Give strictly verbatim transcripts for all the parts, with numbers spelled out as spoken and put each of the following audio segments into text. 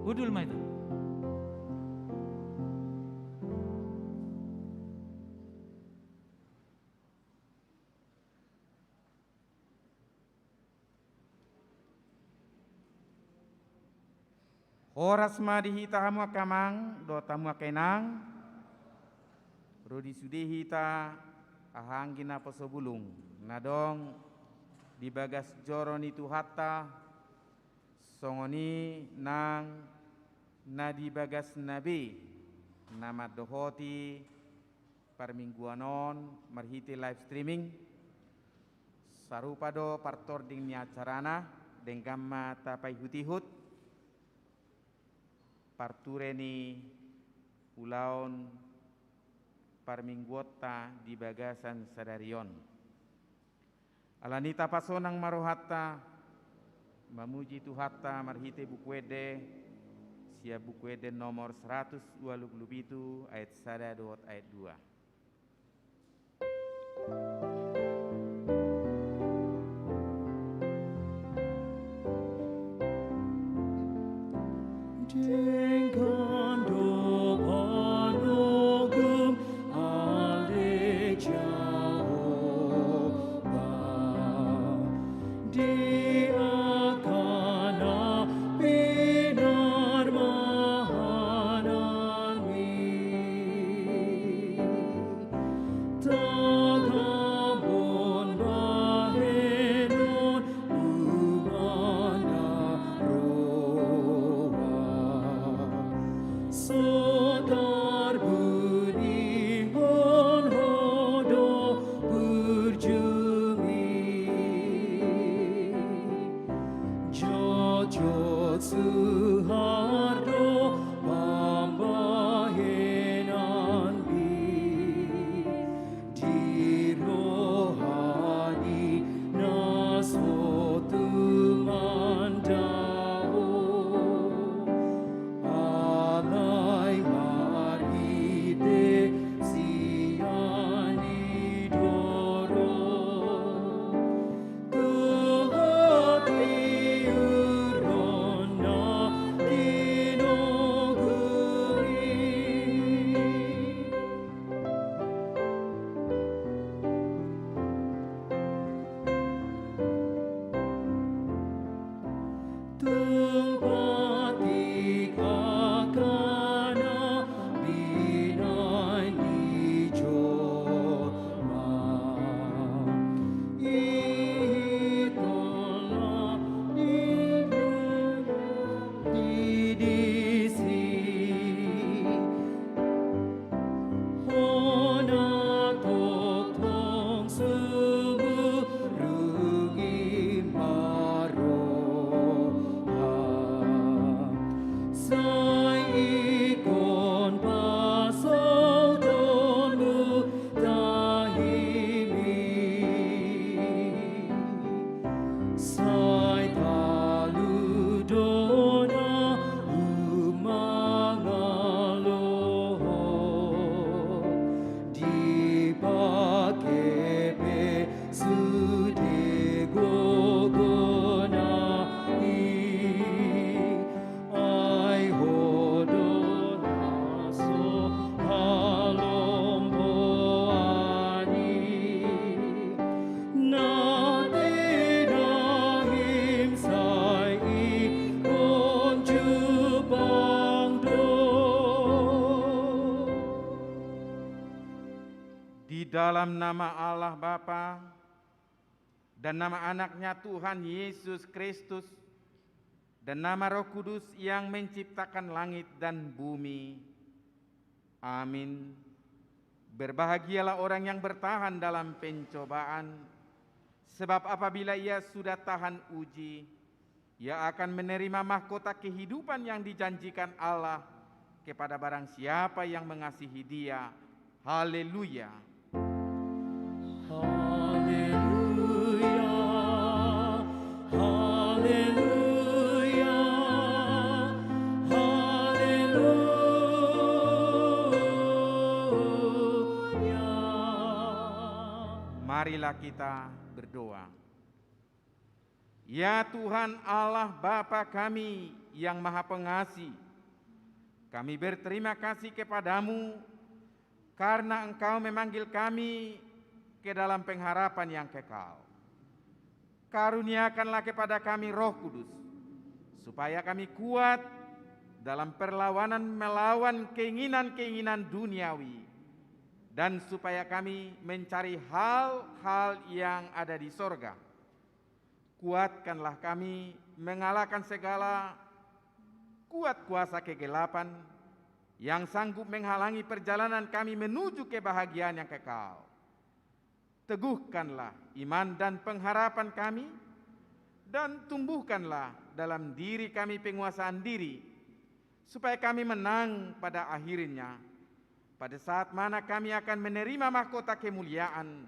Hundul ma hita. Horas ma di hita hamu angka amang dohot hamu angka inang. Ro di sude hita, anggi naposo bulung na adong di bagas joro ni Tuhanta, songon i nang na di bagasna be na mandohoti parmingguan on marhite live streaming. Sarupa do partording ni acarana, denggan ma tapaihut-ihut parture ni ulaon parmingguonta di bagasan sadari on. Alani i tapasonang ma rohanta mamuji Tuhanta marhite Buku Ende, sian Buku Ende nomor seratus ualu pulu pitu ayat sada dohot ayat dua. Denggan do panogom, ale Jahowa, di angka na pinarmahananmi. Tagamon bahenon uman na roa, so tarbunihon Ho do burjumi. Jotjot suhar do pambahenanmi, di roha ni na so tumandang Ho. Alai marhite sian i do ro tu hatiuron na tinoguri. Tung patik angka na binahen ni jolma, i tolna di disi. Hona tongtong sumurung i ma roha, sai ingkon pasaudonmu tahimi. Sai talu do na humangalohon, dipake pe sude gogona i. Ai Ho do na so halomboan i, na tinahim sai ingkon jumpang do. Di dalam nama Allah Bapa, dan nama Anaknya Tuhan Yesus Kristus, dan nama Roh Kudus yang menciptakan langit dan bumi. Amin. Berbahagialah orang yang bertahan dalam pencobaan, sebab apabila ia sudah tahan uji, ia akan menerima mahkota kehidupan yang dijanjikan Allah kepada barang siapa yang mengasihi Dia. Haleluya. Haleluya. Haleluya. Haleluya. Marilah kita berdoa. Ya Tuhan Allah Bapa kami yang Maha Pengasih, kami berterima kasih kepada-Mu karena Engkau memanggil kami ke dalam pengharapan yang kekal. Karuniakanlah kepada kami Roh Kudus, supaya kami kuat dalam perlawanan melawan keinginan-keinginan duniawi, dan supaya kami mencari hal-hal yang ada di sorga. Kuatkanlah kami mengalahkan segala kuat kuasa kegelapan yang sanggup menghalangi perjalanan kami menuju kebahagiaan yang kekal. Teguhkanlah iman dan pengharapan kami, dan tumbuhkanlah dalam diri kami penguasaan diri, supaya kami menang pada akhirnya, pada saat mana kami akan menerima mahkota kemuliaan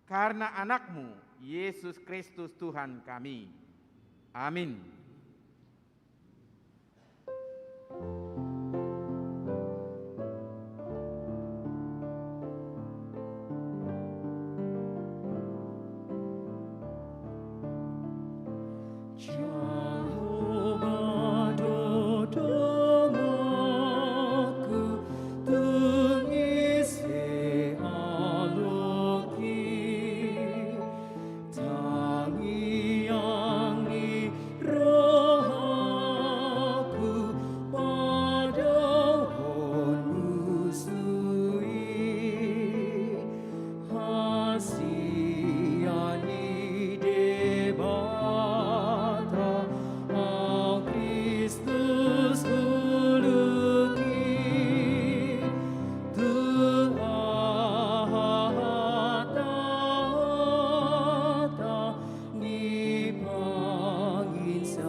karena Anak-Mu, Yesus Kristus Tuhan kami. Amin. Jahowa do donganku, tung ise aloki. Tangiang ni rohaku, padaohon musu i. Hasea ni Debata, ahu Kristus huuluki. Tu hata-hata ni panginsai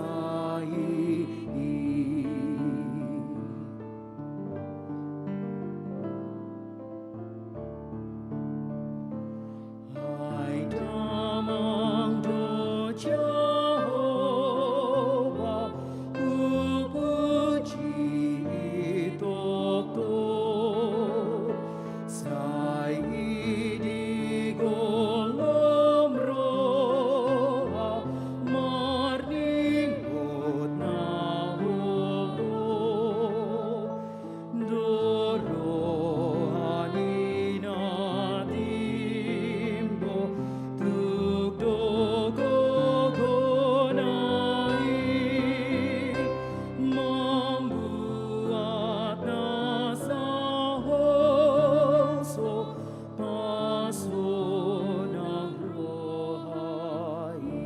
i. Ai damang do Jahowa, hupuji i tongtong. Sai i di golom roha marningot na hohom. Do roha ni na timbo, tuk do gogona i mambuat na sahoso pasonang roha i.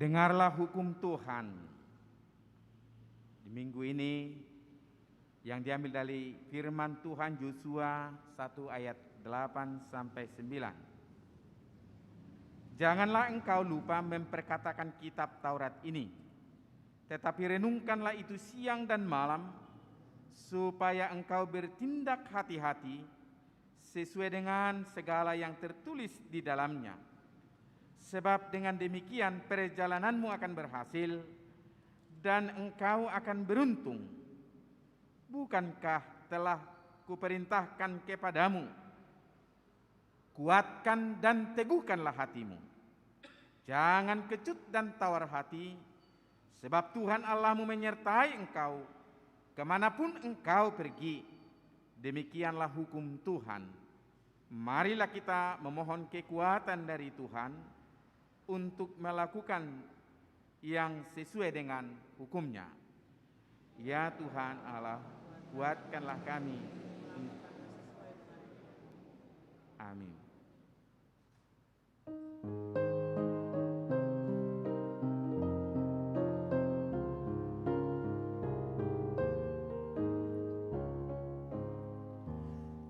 Dengarlah hukum Tuhan. Di minggu ini yang diambil dari firman Tuhan Yosua satu ayat delapan sampai sembilan. Janganlah engkau lupa memperkatakan kitab Taurat ini, tetapi renungkanlah itu siang dan malam, supaya engkau bertindak hati-hati sesuai dengan segala yang tertulis di dalamnya. Sebab dengan demikian perjalananmu akan berhasil, dan engkau akan beruntung. Bukankah telah kuperintahkan kepadamu, "Kuatkan dan teguhkanlah hatimu. Jangan kecut dan tawar hati, sebab Tuhan Allahmu menyertai engkau kemanapun engkau pergi." Demikianlah hukum Tuhan. Marilah kita memohon kekuatan dari Tuhan untuk melakukan yang sesuai dengan hukum-Nya. Ya Tuhan Allah, kuatkanlah kami. Amin.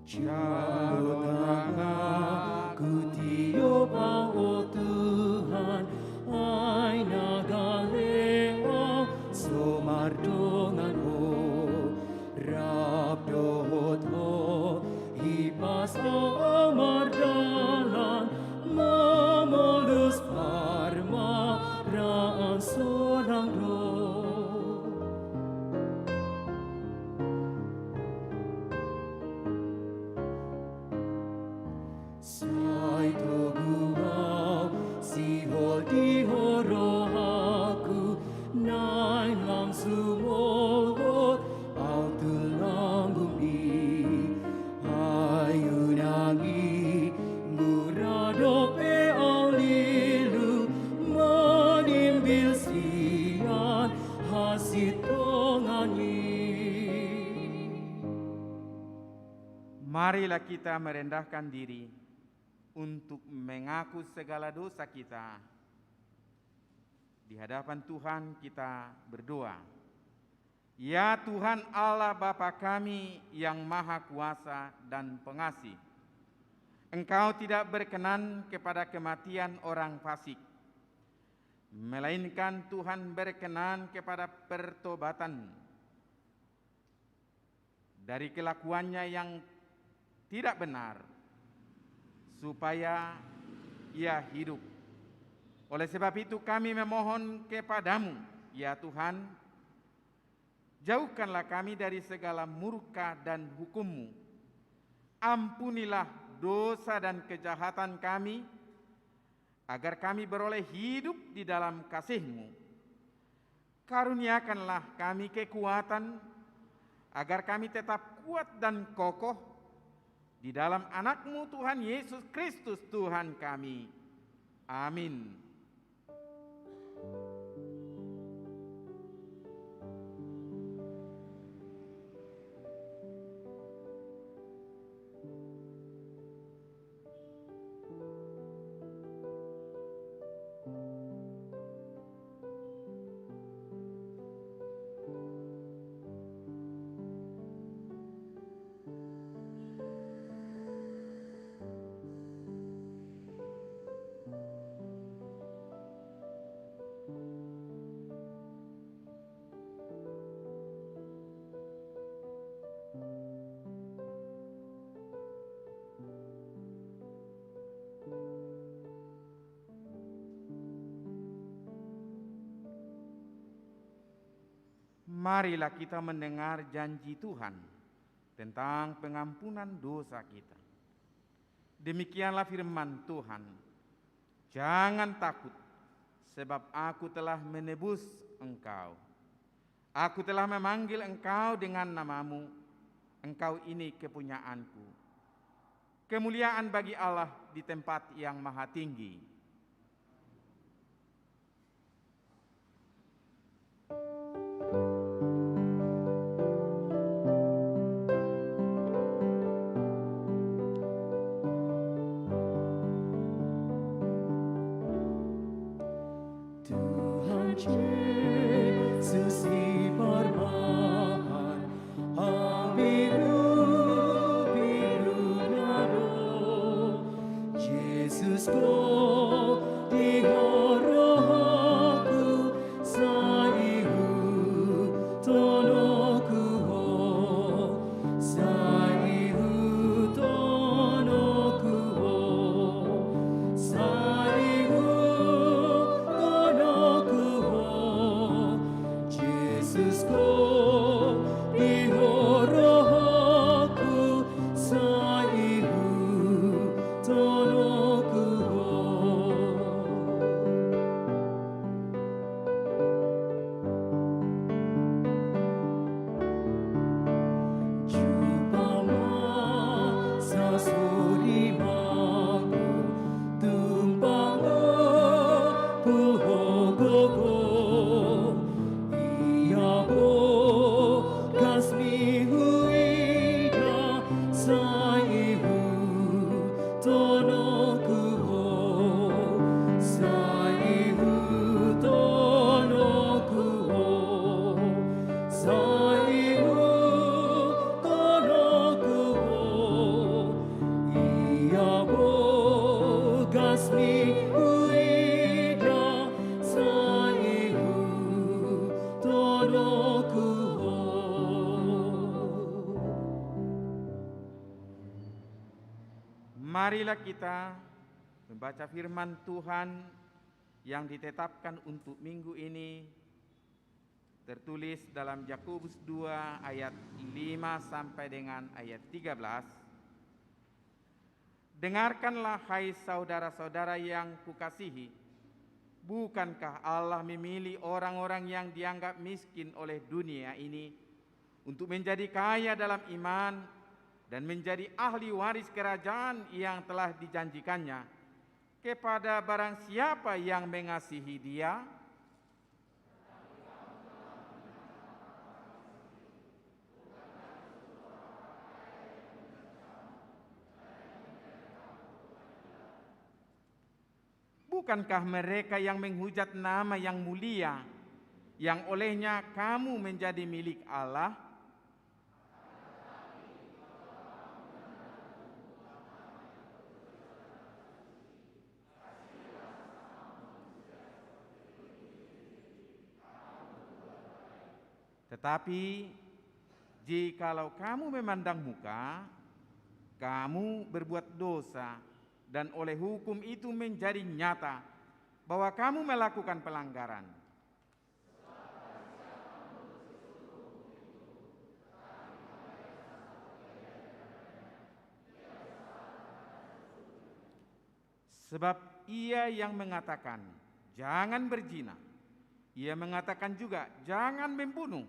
Jalo tanganku, tiop ahu, o Tuhan, ai na gale ahu so mardongan Ho. Rap dohot Ho hipas ahu mardalan, mamolus parmaraan sonang do. Marilah kita merendahkan diri untuk mengaku segala dosa kita. Di hadapan Tuhan kita berdoa. Ya Tuhan Allah Bapa kami yang Maha Kuasa dan Pengasih, Engkau tidak berkenan kepada kematian orang fasik, melainkan Tuhan berkenan kepada pertobatan dari kelakuannya yang tidak benar, supaya ia hidup. Oleh sebab itu kami memohon kepada-Mu, ya Tuhan, jauhkanlah kami dari segala murka dan hukum-Mu. Ampunilah dosa dan kejahatan kami, agar kami beroleh hidup di dalam kasih-Mu. Karuniakanlah kami kekuatan, agar kami tetap kuat dan kokoh di dalam Anak-Mu, Tuhan Yesus Kristus, Tuhan kami. Amin. Marilah kita mendengar janji Tuhan tentang pengampunan dosa kita. Demikianlah firman Tuhan, "Jangan takut, sebab Aku telah menebus engkau. Aku telah memanggil engkau dengan namamu, engkau ini kepunyaan-Ku." Kemuliaan bagi Allah di tempat yang maha tinggi. Tuhan Yesus di parmahan, habiru-biruna do. Jesus, Ho di rohangku, sai ihuthononku Ho, sai ihuthononku Ho, sai ihuthononku Ho. Jesus, Ho di rohangku, sai ihuthononku Ho. Jumpang ma sasori mangku, tumpang ompung ho gogo, ia bogasmi huida, sai ihuthononku Ho, sai ihuthononku Ho, sai ihuthononku Ho. Ia bogasmi huida, sai ihuthononku Ho. Marilah kita membaca firman Tuhan yang ditetapkan untuk minggu ini, tertulis dalam Yakobus dua ayat lima sampai dengan ayat tiga belas. Dengarkanlah, hai saudara-saudara yang kukasihi, bukankah Allah memilih orang-orang yang dianggap miskin oleh dunia ini untuk menjadi kaya dalam iman dan menjadi ahli waris kerajaan yang telah dijanjikan-Nya kepada barang siapa yang mengasihi Dia? Bukankah mereka yang menghujat nama yang mulia, yang olehnya kamu menjadi milik Allah? Tetapi jikalau kamu memandang muka, kamu berbuat dosa, dan oleh hukum itu menjadi nyata bahwa kamu melakukan pelanggaran. Sebab ia yang mengatakan, "Jangan berzina," ia mengatakan juga, "Jangan membunuh."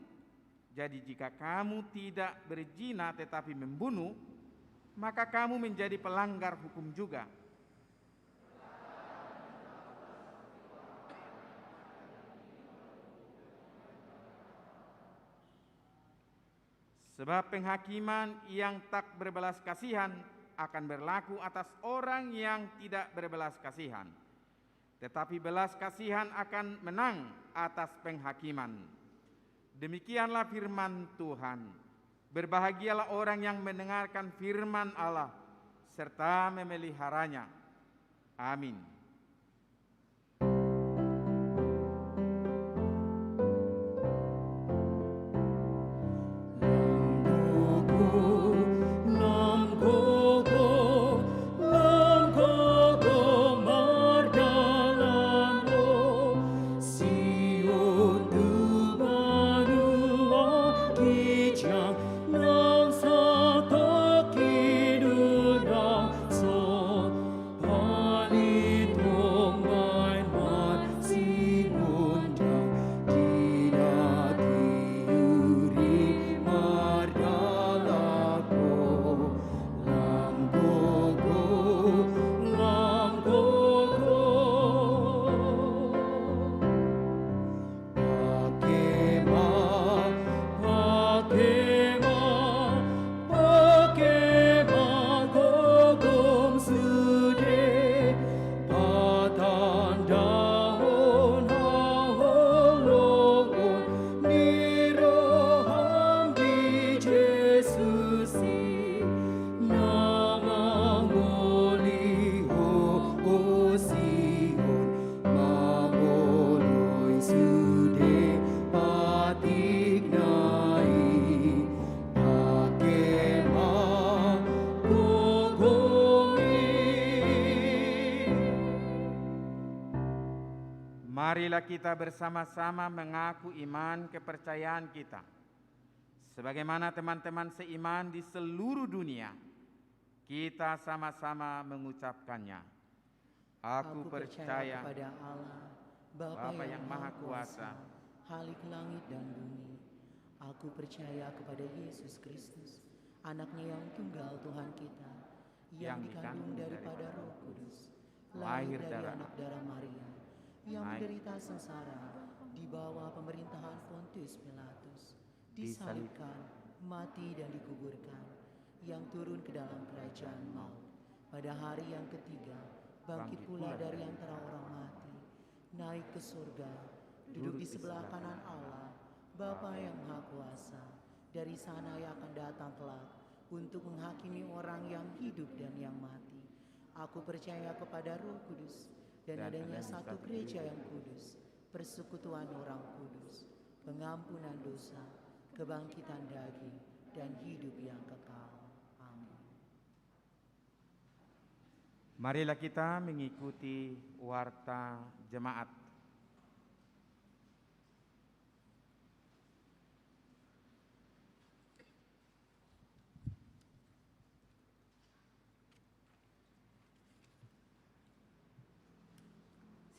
Jadi, jika kamu tidak berzina tetapi membunuh, maka kamu menjadi pelanggar hukum juga. Sebab penghakiman yang tak berbelas kasihan akan berlaku atas orang yang tidak berbelas kasihan, tetapi belas kasihan akan menang atas penghakiman. Demikianlah firman Tuhan. Berbahagialah orang yang mendengarkan firman Allah serta memeliharanya. Amin. Pake ma, pake ma gogom sude, patandahon haholongon ni roham di Jesus i, na mangoli ho, o Sion, mangoloi sude patikna i, pake ma gogom i. Marilah kita bersama-sama mengaku iman kepercayaan kita. Sebagaimana teman-teman seiman di seluruh dunia, kita sama-sama mengucapkannya. Aku percaya kepada Allah, Bapa yang Maha Kuasa, Khalik langit dan bumi. Aku percaya kepada Yesus Kristus, Anak-Nya yang tunggal, Tuhan kita, yang dikandung daripada Roh Kudus, lahir dari anak darah Maria, yang menderita sengsara di bawah pemerintahan Pontius Pilatus, disalibkan, mati dan dikuburkan, yang turun ke dalam kerajaan maut, pada hari yang ketiga bangkit pula dari antara orang mati, naik ke surga, duduk di sebelah kanan Allah, Bapa yang Maha Kuasa. Dari sana Ia akan datang kelak untuk menghakimi orang yang hidup dan yang mati. Aku percaya kepada Roh Kudus dan adanya satu gereja yang kudus, persekutuan orang kudus, pengampunan dosa, kebangkitan daging, dan hidup yang kekal. Amin. Marilah kita mengikuti warta jemaat.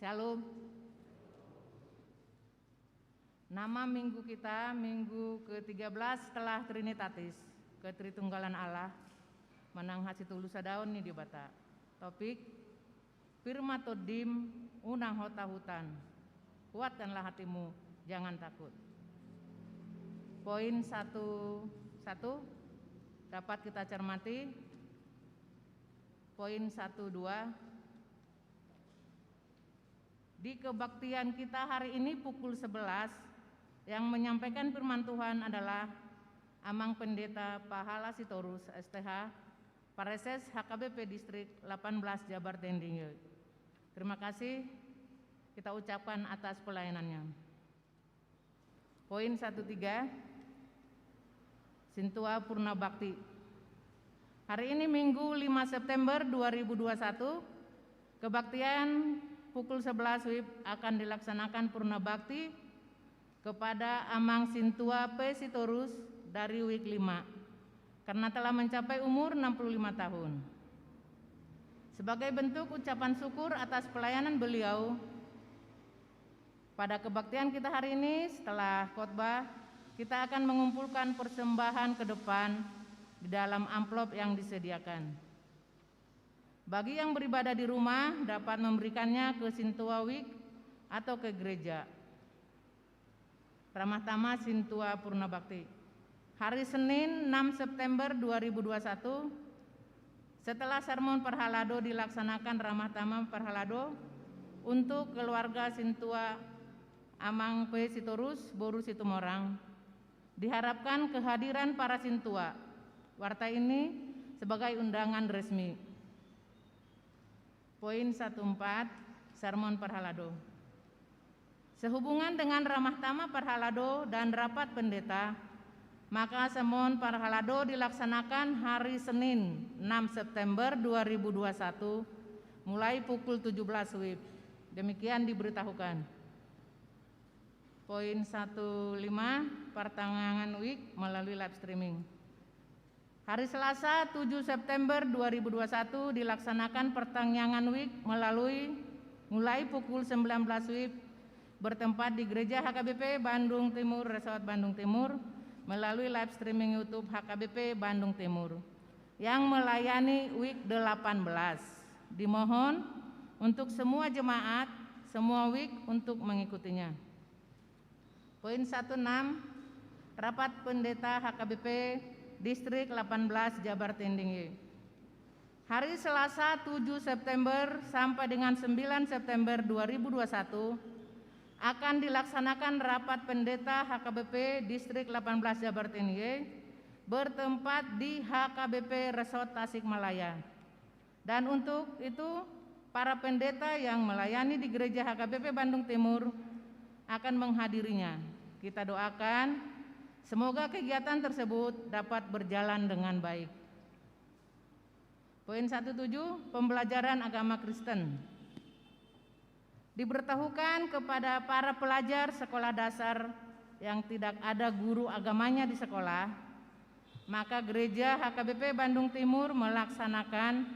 Syalom. Nama minggu kita, minggu ketiga belas setelah Trinitatis, Ketritunggalan Allah, manang hasitolusadaon ni Debata. Topik, Pir ma tondim, unang ho tahutan. Kuatkanlah hatimu, jangan takut. Poin satu, satu, dapat kita cermati. Poin satu, dua. Di kebaktian kita hari ini pukul sebelas, yang menyampaikan firman Tuhan adalah Amang Pendeta Pahala Sitorus, S T H, Praeses H K B P Distrik delapan belas Jabar Tending. Terima kasih kita ucapkan atas pelayanannya. Poin satu tiga, Sintua Purna Bakti. Hari ini Minggu lima September dua ribu dua satu, kebaktian pukul sebelas WIB akan dilaksanakan Purna Bakti kepada Amang Sintua P. Sitorus dari WIK lima, karena telah mencapai umur enam puluh lima tahun. Sebagai bentuk ucapan syukur atas pelayanan beliau, pada kebaktian kita hari ini, setelah khotbah, kita akan mengumpulkan persembahan ke depan di dalam amplop yang disediakan. Bagi yang beribadah di rumah, dapat memberikannya ke Sintua WIK atau ke gereja. Ramah Tamah Sintua Purna Bakti. Hari Senin, enam September dua ribu dua satu, setelah sermon parhalado, dilaksanakan Ramah Tamah parhalado untuk keluarga Sintua Amang P. Sitorus, Boru Situmorang. Diharapkan kehadiran para sintua. Warta ini sebagai undangan resmi. Poin satu empat, sermon parhalado. Sehubungan dengan Ramah Tamah parhalado dan rapat pendeta, maka sermon parhalado dilaksanakan hari Senin, enam September dua ribu dua satu, mulai pukul tujuh belas WIB. Demikian diberitahukan. Poin satu lima, pertangiangan WIK melalui live streaming. Hari Selasa, tujuh September dua ribu dua satu, dilaksanakan pertangiangan WIK melalui, mulai pukul sembilan belas WIB, bertempat di Gereja H K B P Bandung Timur, Resort Bandung Timur, melalui live streaming YouTube H K B P Bandung Timur, yang melayani WIK delapan belas. Dimohon untuk semua jemaat, semua WIK untuk mengikutinya. Poin satu enam, rapat pendeta H K B P Distrik delapan belas Jabar Tending Y. Hari Selasa, tujuh September sampai dengan sembilan September dua ribu dua satu, akan dilaksanakan rapat pendeta H K B P Distrik delapan belas Jabar Tending Y, bertempat di H K B P Resort Tasikmalaya. Dan untuk itu, para pendeta yang melayani di Gereja H K B P Bandung Timur akan menghadirinya. Kita doakan, semoga kegiatan tersebut dapat berjalan dengan baik. Poin satu tujuh, pembelajaran agama Kristen. Diberitahukan kepada para pelajar sekolah dasar yang tidak ada guru agamanya di sekolah, maka Gereja H K B P Bandung Timur melaksanakan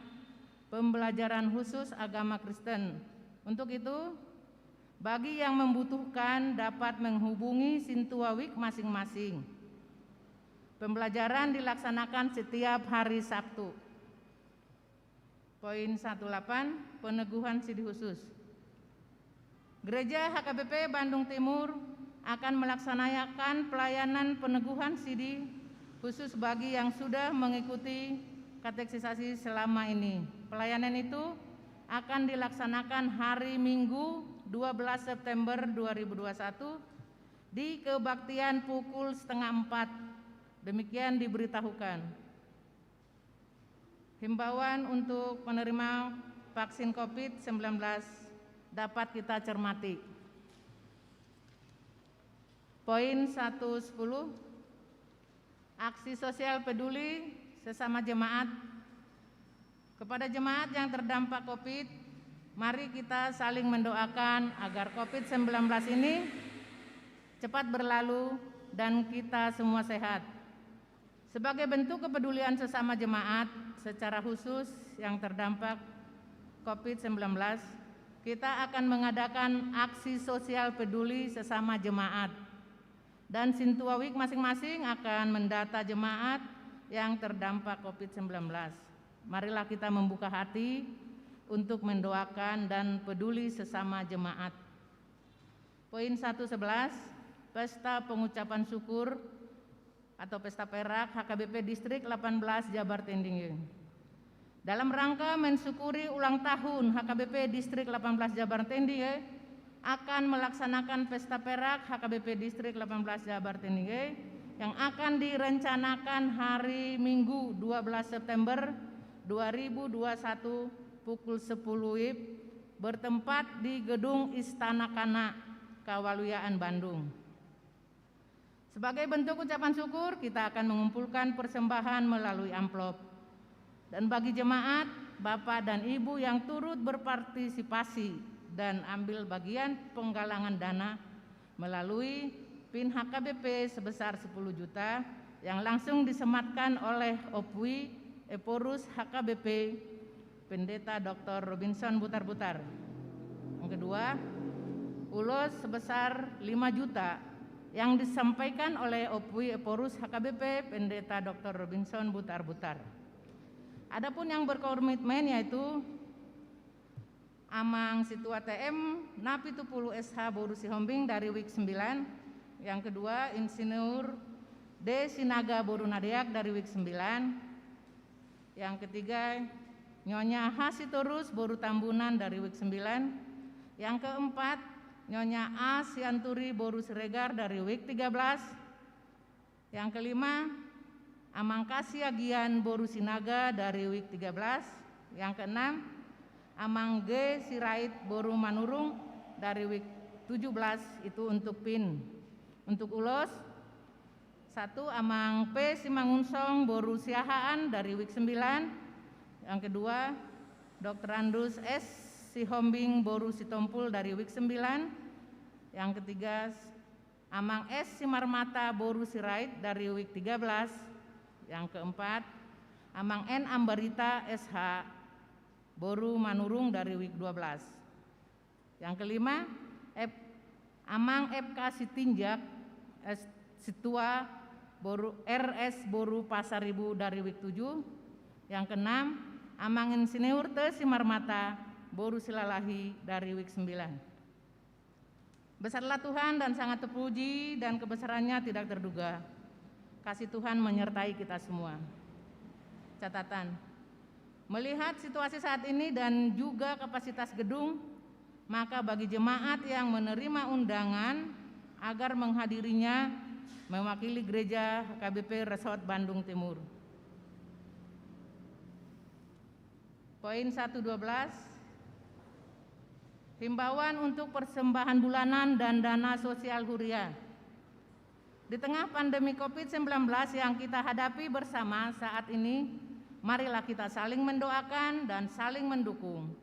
pembelajaran khusus agama Kristen. Untuk itu, bagi yang membutuhkan dapat menghubungi sintua WIK masing-masing. Pembelajaran dilaksanakan setiap hari Sabtu. Poin satu delapan, peneguhan sidi khusus. Gereja H K B P Bandung Timur akan melaksanakan pelayanan peneguhan sidi khusus bagi yang sudah mengikuti katekisasi selama ini. Pelayanan itu akan dilaksanakan hari Minggu, dua belas September dua ribu dua satu, di kebaktian pukul setengah empat. Demikian diberitahukan. Himbauan untuk penerima vaksin covid sembilan belas dapat kita cermati. Poin satu sepuluh, aksi sosial peduli sesama jemaat. Kepada jemaat yang terdampak covid, mari kita saling mendoakan agar covid sembilan belas ini cepat berlalu dan kita semua sehat. Sebagai bentuk kepedulian sesama jemaat, secara khusus yang terdampak covid sembilan belas, kita akan mengadakan aksi sosial peduli sesama jemaat. Dan sintua WIK masing-masing akan mendata jemaat yang terdampak covid sembilan belas. Marilah kita membuka hati untuk mendoakan dan peduli sesama jemaat. Poin satu sebelas, pesta pengucapan syukur atau pesta perak H K B P Distrik delapan belas Jabar Tending Y. Dalam rangka mensyukuri ulang tahun H K B P Distrik delapan belas Jabar Tending Y, akan melaksanakan pesta perak H K B P Distrik delapan belas Jabar Tengger yang akan direncanakan hari Minggu dua belas September dua ribu dua puluh satu pukul sepuluh W I B bertempat di Gedung Istana Kana, Kawaluyaan, Bandung. Sebagai bentuk ucapan syukur, kita akan mengumpulkan persembahan melalui amplop. Dan bagi jemaat, bapak dan ibu yang turut berpartisipasi dan ambil bagian penggalangan dana melalui pin H K B P sebesar sepuluh juta yang langsung disematkan oleh Opui Ephorus H K B P Pendeta Doktor Robinson Butarbutar. Yang kedua, ulos sebesar lima juta yang disampaikan oleh Opui Ephorus H K B P Pendeta Doktor Robinson Butarbutar. Adapun yang berkomitmen yaitu Amang Situa T M Napitupulu S H boru Sihombing dari W I K sembilan. Yang kedua, Insinyur D Sinaga boru Nadeak dari W I K sembilan. Yang ketiga, Nyonya H Sitorus boru Tambunan dari W I K sembilan. Yang keempat, Nyonya A Sianturi boru Siregar dari W I K tiga belas. Yang kelima, Amang K Siagian boru Sinaga dari W I K tiga belas. Yang keenam, Amang G Sirait boru Manurung dari W I K tujuh belas, itu untuk pin. Untuk ulos, satu, Amang P Simangunsong boru Siahaan dari W I K sembilan. Yang kedua, Doktorandus S Sihombing boru Sitompul dari W I K sembilan. Yang ketiga, Amang S Simarmata boru Sirait dari W I K tiga belas. Yang keempat, Amang N Ambarita S H boru Manurung dari W I K dua belas. Yang kelima, F, Amang F K Sitinjak S Situa boru R S boru Pasaribu dari W I K tujuh. Yang keenam, Amang Insinyur T Simarmata boru Silalahi dari W I K sembilan. Besarlah Tuhan dan sangat terpuji, dan kebesarannya tidak terduga. Kasih Tuhan menyertai kita semua. Catatan, melihat situasi saat ini dan juga kapasitas gedung, maka bagi jemaat yang menerima undangan agar menghadirinya mewakili gereja H K B P Resort Bandung Timur. Poin satu dua belas, himbauan untuk persembahan bulanan dan dana sosial huria. Di tengah pandemi covid sembilan belas yang kita hadapi bersama saat ini, marilah kita saling mendoakan dan saling mendukung.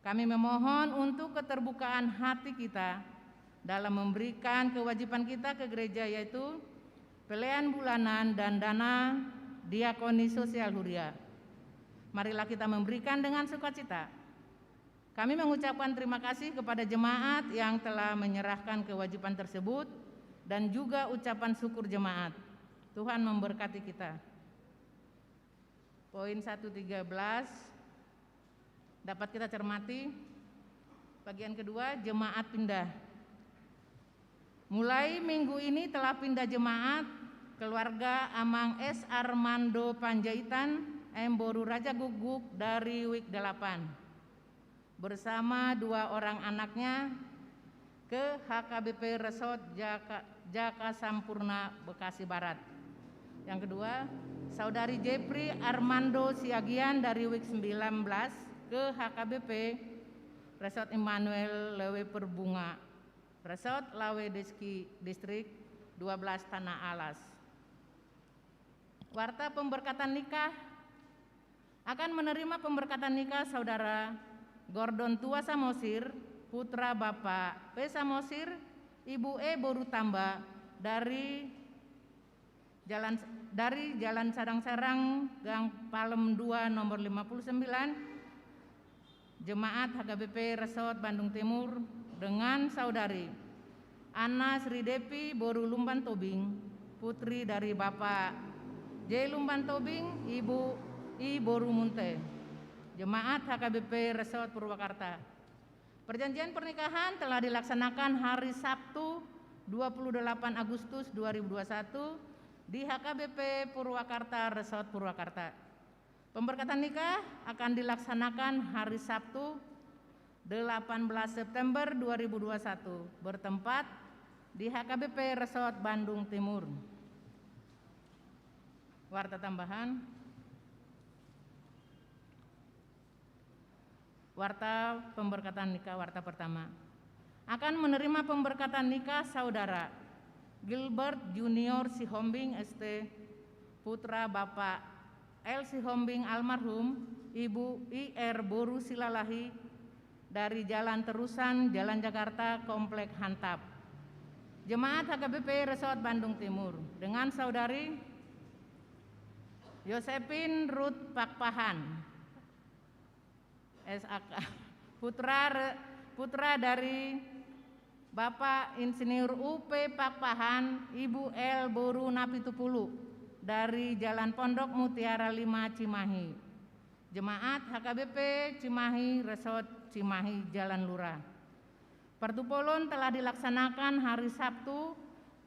Kami memohon untuk keterbukaan hati kita dalam memberikan kewajiban kita ke gereja, yaitu pelean bulanan dan dana diakoni sosial huria. Marilah kita memberikan dengan sukacita. Kami mengucapkan terima kasih kepada jemaat yang telah menyerahkan kewajiban tersebut dan juga ucapan syukur jemaat. Tuhan memberkati kita. Poin satu tiga belas dapat kita cermati. Bagian kedua, jemaat pindah. Mulai minggu ini telah pindah jemaat keluarga Amang S Armando Panjaitan M boru Raja Guguk dari W I K delapan bersama dua orang anaknya ke H K B P Resort Jaka, Jaka Sampurna, Bekasi Barat. Yang kedua, Saudari Jepri Armando Siagian dari W I K sembilan belas ke H K B P Resort Immanuel Lawe Perbunga, Resort Lawe Deski, Distrik dua belas Tanah Alas. Warta pemberkatan nikah. Akan menerima pemberkatan nikah Saudara Gordon Tua Samosir, putra Bapak P Samosir, Ibu E boru Tamba, dari Jalan, dari Jalan Sarang-Sarang, Gang Palem dua, nomor lima puluh sembilan, Jemaat H K B P Resort Bandung Timur, dengan Saudari Anna Sri Devi boru Lumban Tobing, putri dari Bapak J Lumban Tobing, Ibu I boru Munte. Jemaat H K B P Resort Purwakarta. Perjanjian pernikahan telah dilaksanakan hari Sabtu, dua puluh delapan Agustus dua ribu dua puluh satu, di H K B P Purwakarta Resort Purwakarta. Pemberkatan nikah akan dilaksanakan hari Sabtu, delapan belas September dua ribu dua puluh satu, bertempat di H K B P Resort Bandung Timur. Warta tambahan. Warta pemberkatan nikah, warta pertama. Akan menerima pemberkatan nikah Saudara Gilbert Junior Sihombing, S T, putra Bapak L Sihombing almarhum, Ibu I R boru Silalahi, dari Jalan Terusan, Jalan Jakarta, Komplek Hantap. Jemaat H K B P Resort Bandung Timur, dengan Saudari Yosepin Ruth Pakpahan, S A K, putra re-, putra dari Bapak Insinyur U P Pakpahan, Ibu L boru Napitupulu, dari Jalan Pondok Mutiara lima, Cimahi. Jemaat H K B P Cimahi, Resort Cimahi, Jalan Lurah. Partupolon telah dilaksanakan hari Sabtu,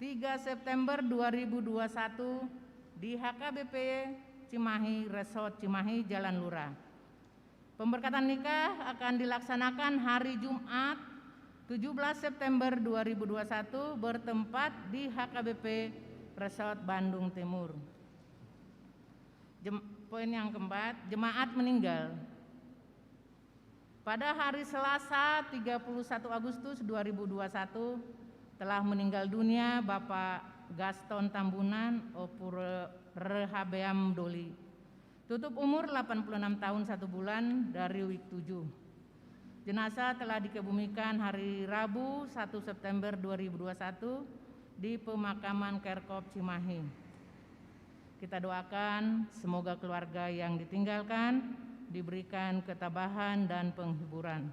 tiga September dua ribu dua puluh satu, di H K B P Cimahi, Resort Cimahi, Jalan Lurah. Pemberkatan nikah akan dilaksanakan hari Jumat, tujuh belas September dua ribu dua puluh satu, bertempat di H K B P Resort Bandung Timur. Jem-, poin yang keempat, jemaat meninggal. Pada hari Selasa, tiga puluh satu Agustus dua ribu dua puluh satu, telah meninggal dunia Bapak Gaston Tambunan, Ompu Re-, Rehabeam Doli. Tutup umur delapan puluh enam tahun satu bulan, dari WIB tujuh. Jenazah telah dikebumikan hari Rabu, satu September dua ribu dua puluh satu, di pemakaman Kerkop Cimahi. Kita doakan semoga keluarga yang ditinggalkan diberikan ketabahan dan penghiburan.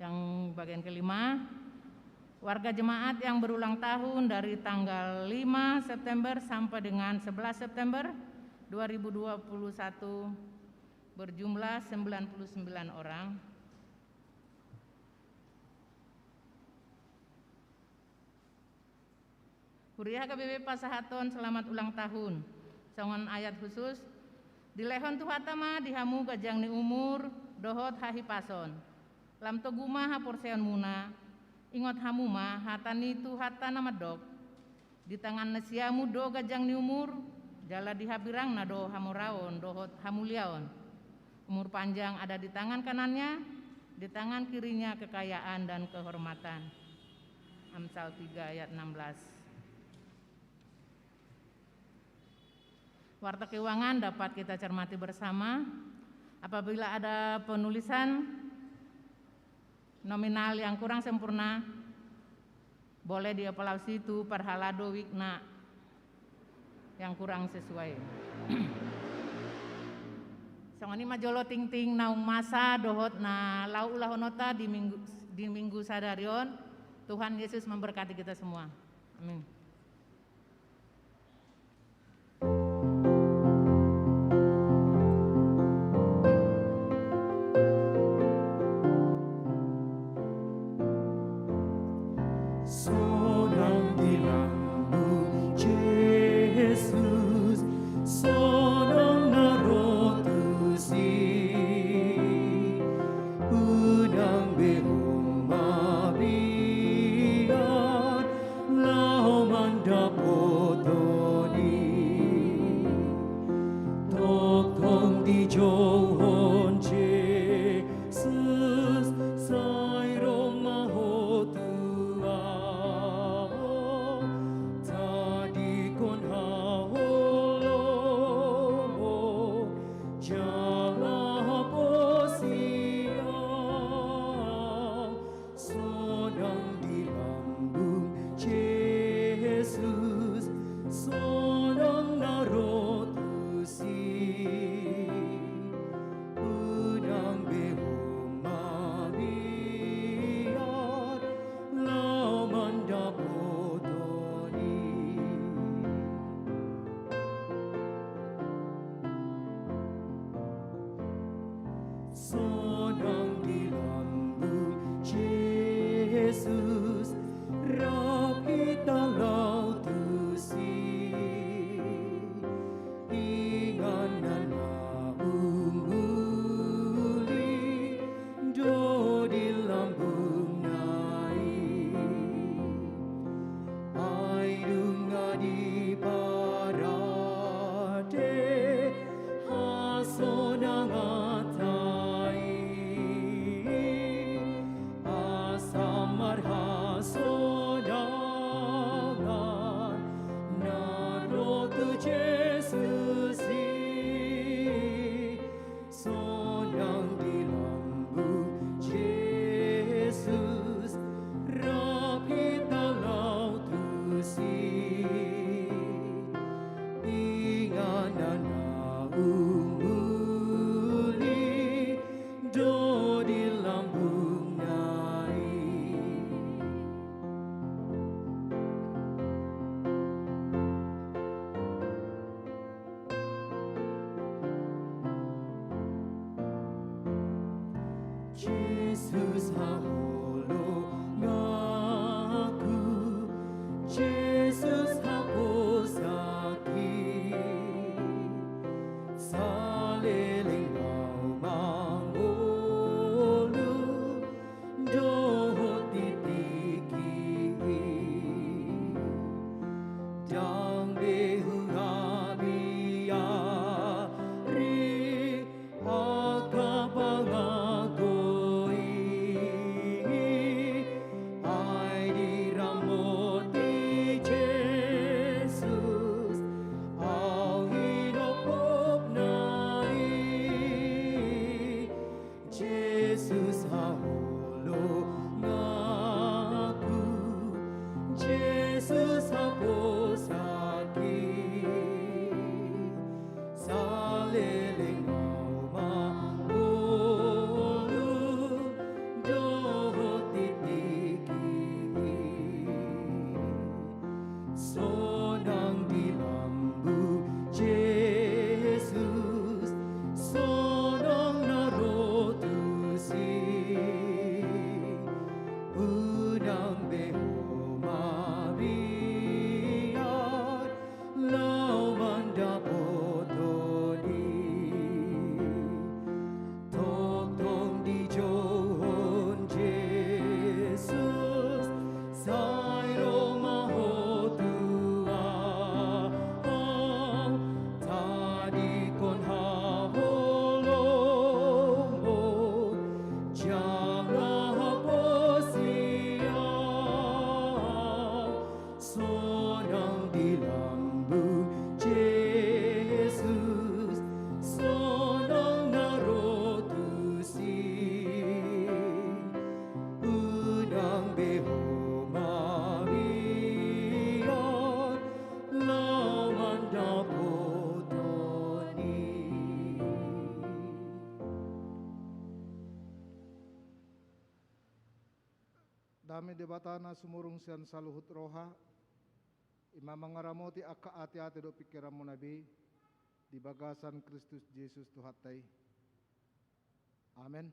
Yang bagian kelima, warga jemaat yang berulang tahun dari tanggal lima September sampai dengan sebelas September dua ribu dua puluh satu berjumlah sembilan puluh sembilan orang. Huria H K B P pasahathon selamat ulang tahun. Songon ayat khusus, dilehon Tuhanta ma di hamu ganjang ni umur dohot hahipason. Lam togu ma haporseaonmuna, ingot hamu ma hata ni Tuhanta na mandok: Di tangan ni siamun do ganjang ni umur, jala di hambirangna do hamoraon dohot hamuliaon. Umur panjang ada di tangan kanannya, di tangan kirinya kekayaan dan kehormatan. Amsal tiga ayat enam belas. Warta keuangan dapat kita cermati bersama. Apabila ada penulisan nominal yang kurang sempurna, boleh diaplausi tu parhalado WIB-na yang kurang sesuai. Songon i ma jolo tingting naung masa dohot na laho ulahononta di minggu, di minggu sadari on. Tuhan Yesus memberkati kita semua. Amin. Sonang di lambung Jesus, sonang na ro tusi, unang be ho mabiar, laho Lambungna i. Jesus haholonganku, Jesus haposanki, saleleng au mangolu dohot di tingki i, ndang be huabiari angka pangago i, ai diramoti Jesus au hinophopna i. Jesus haholonganku, Jesus haposanki, saleleng au mangolu dohot di tingki i, sonang di lambung Jesus, sonang na ro tusi. Unang be ho mabiar laho mandapothon i. Tongtong dijouhon Jesus, sai ro ma ho tu ahu, tadingkon haholomon jala haposi ahu. Sonang di lambung Jesus, sonang na ro tusi. Unang be ho mabiar laho mandapothon i. Dame Debata na sumurung sian saluhut roha, i ma mangaramoti angka ateate dohot pingkiranmuna be di bagasan Kristus Jesus Tuhanta i. Amen.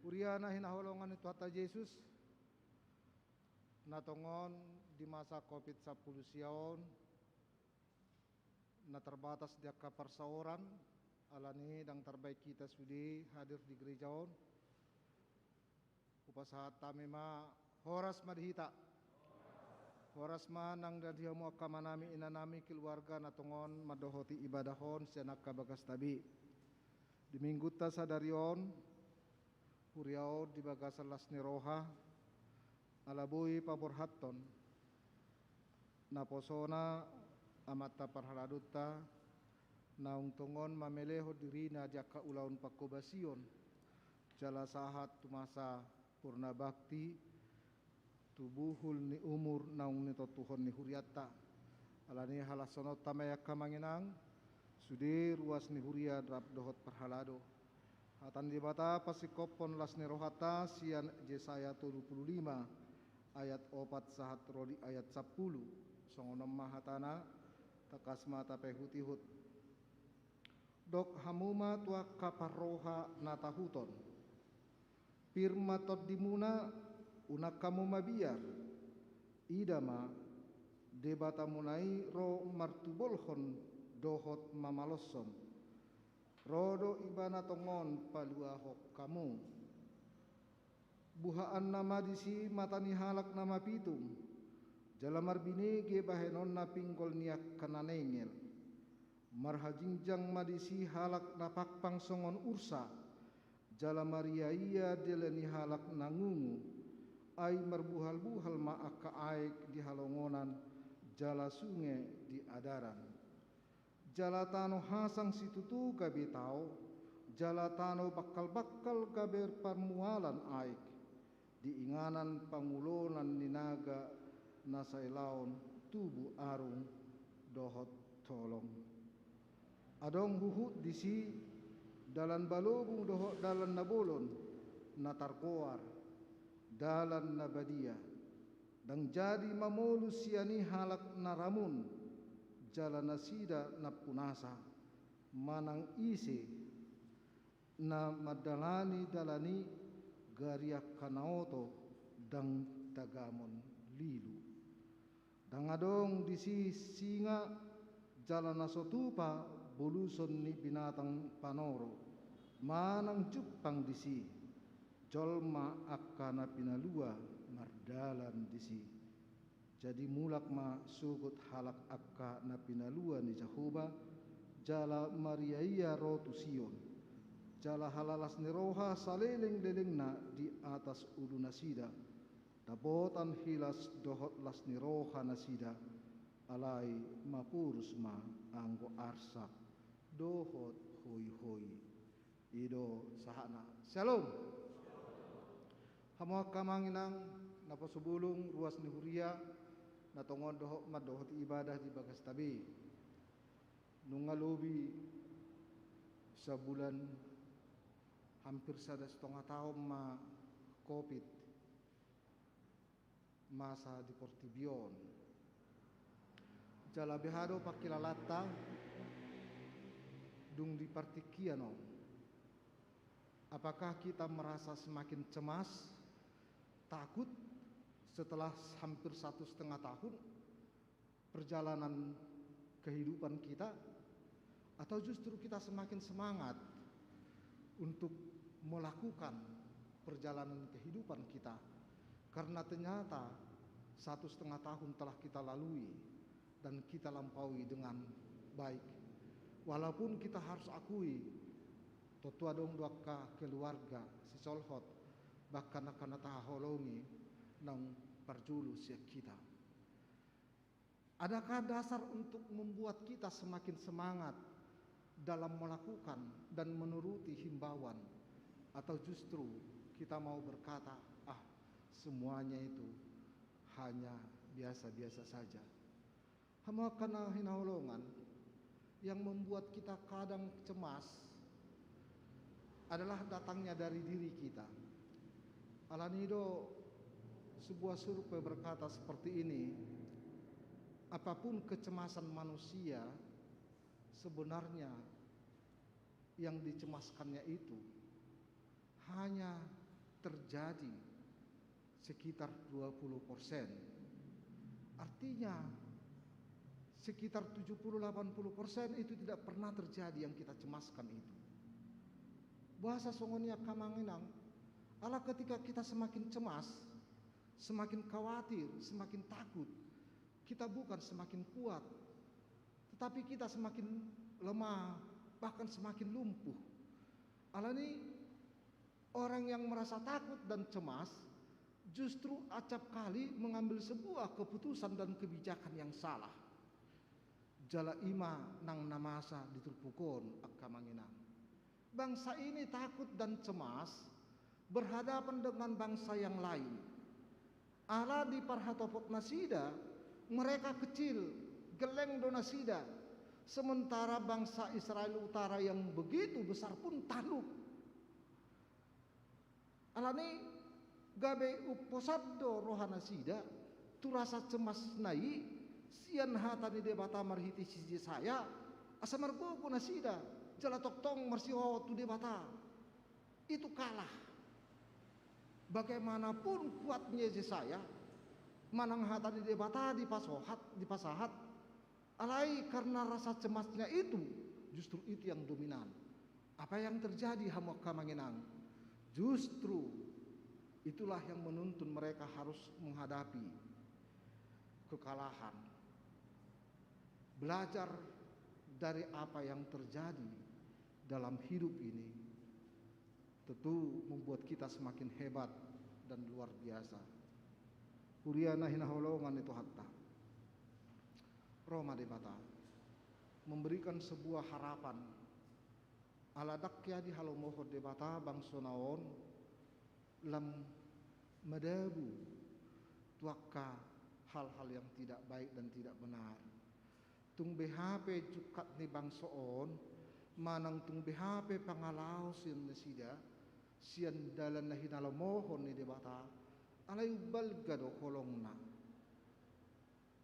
Huria na hinaholongan ni Tuhanta Jesus, na tongon di masa covid sampulu sia on, na terbatas di angka parsaoran, alani ndang tarbaen hita sude hadir di gereja on, hupasahat hami ma horas ma di hita. Horas ma nang di hamu angka amanami, inanami, keluarga na tongon mandohoti ibadah on sian angka bagasta be. Di minggunta sadari on, huria on di bagasan las ni roha, ala boi paborhathon naposona amanta parhaladonta, naung tongon mamelehon dirina di angka ulaon pangkobasion, jala sahat tu masa purna bakti, tu buhul ni umur naung nitontuhon ni hurianta. Alani halashononta ma i angka amang inang, sude ruas ni huria rap dohot parhalado. Hata ni Debata pasingkophon las ni rohanta sian Jesaya tolu pulu lima ayat opat sahat ro di ayat sampulu. Songon on ma hatana, tangkas ma tapaihutihut. Dok hamu ma tu angka parroha na tahuton: Pir ma tondimuna, unang hamu mabiar. Ida ma, Debatamuna i ro martubolhon dohot mamaloshon. Ro do Ibana tongon paluahon hamu. Buhaanna ma disi mata ni halak na mapitung, jala marbinege bahenonna pinggol ni angka na nengel. Marhajingjang ma disi halak na pangpang songon ursa, jala mariaia dila ni halak na ngungu. Ai marbuhalbuhal ma angka aek di halongonan, jala sunge di adaran. Jala tano hasang situtu gabe tao, jala tano bangkalbangkal gabe parmualan aek. Di inganan pangulonan ni naga na sai laon tubu arung dohot holong. Adong huhut disi dalan balobung dohot dalan na bolon, na targoar, dalan na badia. Ndang jadi mamolus sian i halak na ramun, jala nasida nampunasa, manang ise na mandalani dalan i, gari angka na oto ndang tagamon lilu. Ndang adong disi singa, jala na so tupa boluson ni binatang panoro, manang jumpang disi. Jolma angka na pinalua mardalan disi. Jadi mulak ma sogot halak angka na pinalua ni Jahowa, jala mariaia ro tu Sion. Jala halalas ni roha salelenglelengna di atas ulunasida. Dapotan hilas dohot las ni roha nasida, alai maporus ma anggo arsak dohot hoihoi. I do sahatna. Syalom. Hamu angka amang inang, naposo bulung, ruas ni huria, na tongon dohot mandohoti ibadah di bagasta be. Nunga lobi sabulan, hampir sada setengah tahun ma covid masa di portibi on. Jala beha do pangkilalanta dung di partingkian on. Apakah kita merasa semakin cemas, takut setelah hampir satu setengah tahun perjalanan kehidupan kita, atau justru kita semakin semangat untuk melakukan perjalanan kehidupan kita, karena ternyata satu setengah tahun telah kita lalui dan kita lampaui dengan baik. Walaupun kita harus akui, tontu adong do angka keluarga sisolhot, bahkan angka na tahaholongi naung parjolo sian hita. Adakah dasar untuk membuat kita semakin semangat dalam melakukan dan menuruti himbauan, atau justru kita mau berkata, "Ah, semuanya itu hanya biasa-biasa saja"? Hamu angka na hinaholongan, yang membuat kita kadang cemas adalah datangnya dari diri kita. Alani do sebuah survei berkata seperti ini, apapun kecemasan manusia, sebenarnya yang dicemaskannya itu hanya terjadi sekitar dua puluh persen. Artinya, sekitar tujuh puluh delapan puluh persen itu tidak pernah terjadi yang kita cemaskan itu. Boasa songon i angka amang inang? Ala ketika kita semakin cemas, semakin khawatir, semakin takut, kita bukan semakin kuat, tetapi kita semakin lemah, bahkan semakin lumpuh. Alani, orang yang merasa takut dan cemas justru acap kali mengambil sebuah keputusan dan kebijakan yang salah. Jala i ma nang na masa di turpuk on, angka amang inang. Bangsa ini takut dan cemas berhadapan dengan bangsa yang lain. Ala di parhatopot nasida, mereka kecil, gelleng do nasida, sementara bangsa Israel Utara yang begitu besar pun tanduk. Alani, gabe umposan do roha nasida tu rasa cemasna i sian hata ni Debata marhite si Jesaya, asa margogo nasida, jala tongtong marsihohot tu Debata. Itu kalah. Bagaimanapun kuatnya Jesaya, manang hata ni Debata dipasohat, dipasahat, alai karena rasa cemasnya itu, justru itu yang dominan. Apa yang terjadi, hamu angka amang inang? Justru itulah yang menuntun mereka harus menghadapi kekalahan. Belajar dari apa yang terjadi dalam hidup ini tentu membuat kita semakin hebat dan luar biasa. Huria na hinaholongan ni Tuhanta, ro ma Debata memberikan sebuah harapan. Ala ndang hea dihalomohon Debata bangsona on lam madabu tu angka hal-hal yang tidak baik dan tidak benar. Tung beha pe jungkat ni bangso on, manang tung beha pe pangalaosion nasida, sian dalan na hinalomohon ni Debata, alai umbalga do holongna.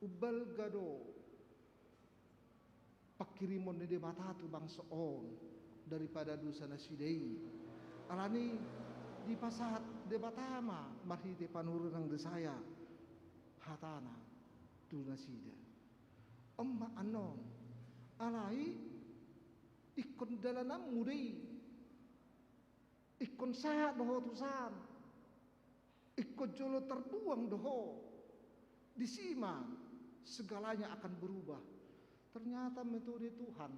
Umbalga do pangkirimon ni Debata tu bangso on daripada dosa nasida i. Alani dipasahat Debata ma marhite panurirang Jesaya hatana tu nasida. On ma annon, alai ingkon dalananmu do i. Ingkon sahat do ho tusan. Ingkon jolo terbuang do ho. Disi ma segalanya akan berubah. Ternyata metode Tuhan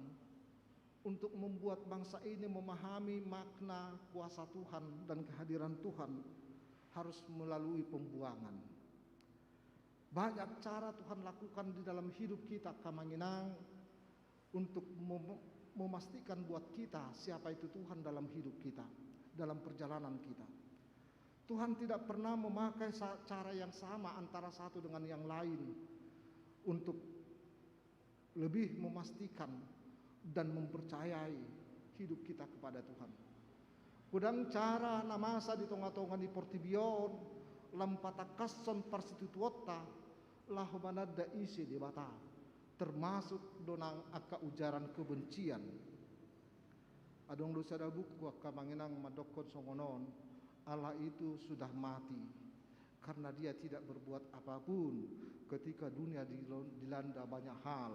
untuk membuat bangsa ini memahami makna kuasa Tuhan dan kehadiran Tuhan harus melalui pembuangan. Banyak cara Tuhan lakukan di dalam hidup kita, angka amang inang, untuk mem-, memastikan buat kita siapa itu Tuhan dalam hidup kita, dalam perjalanan kita. Tuhan tidak pernah memakai sa-, cara yang sama antara satu dengan yang lain untuk lebih memastikan dan mempercayai hidup kita kepada Tuhan. Godang cara na masa di tonga-tonga ni portibi on lam patangkashon parsitutuonta laho mananda ise Debata, termasuk do nang angka ujaran kebencian. Adong do sada buku, angka amang inang, mandokkon songon on, Allah itu sudah mati karena dia tidak berbuat apapun ketika dunia dilo-, dilanda banyak hal.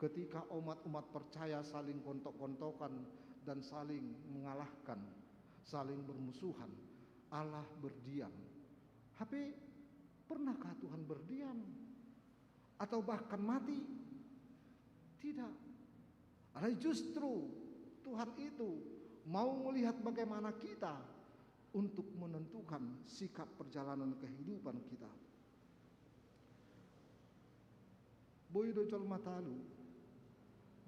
Ketika umat-umat percaya saling gontok-gontokan dan saling mengalahkan, saling bermusuhan, Allah berdiam. Hape, pernahkah Tuhan berdiam? Atau bahkan mati? Tidak. Alai justru Tuhan itu mau melihat bagaimana kita untuk menentukan sikap perjalanan kehidupan kita. Boi do jolma talu,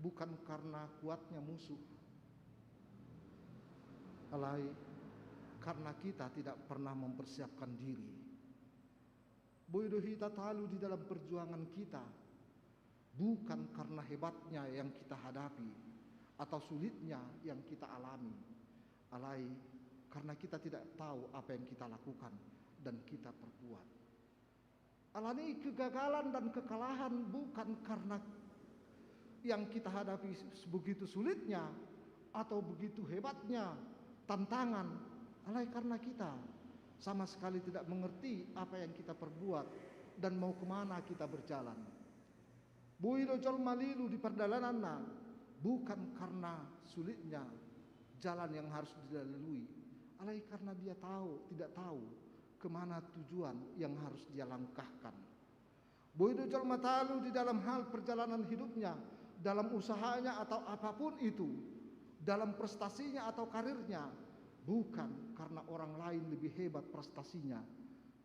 bukan karena kuatnya musuh, alai karena kita tidak pernah mempersiapkan diri. Boi do hita talu di dalam perjuangan kita, bukan karena hebatnya yang kita hadapi atau sulitnya yang kita alami, alai karena kita tidak tahu apa yang kita lakukan dan kita perbuat. Alani kegagalan dan kekalahan bukan karena yang kita hadapi begitu sulitnya atau begitu hebatnya tantangan, alai karena kita sama sekali tidak mengerti apa yang kita perbuat dan mau kemana kita berjalan. Boi do jolma lilu di perdalananna, bukan karena sulitnya jalan yang harus dilalui, alai karena dia tahu, tidak tahu kemana tujuan yang harus dia langkahkan. Boi do jolma talu di dalam hal perjalanan hidupnya, dalam usahanya atau apapun itu, dalam prestasinya atau karirnya, bukan karena orang lain lebih hebat prestasinya,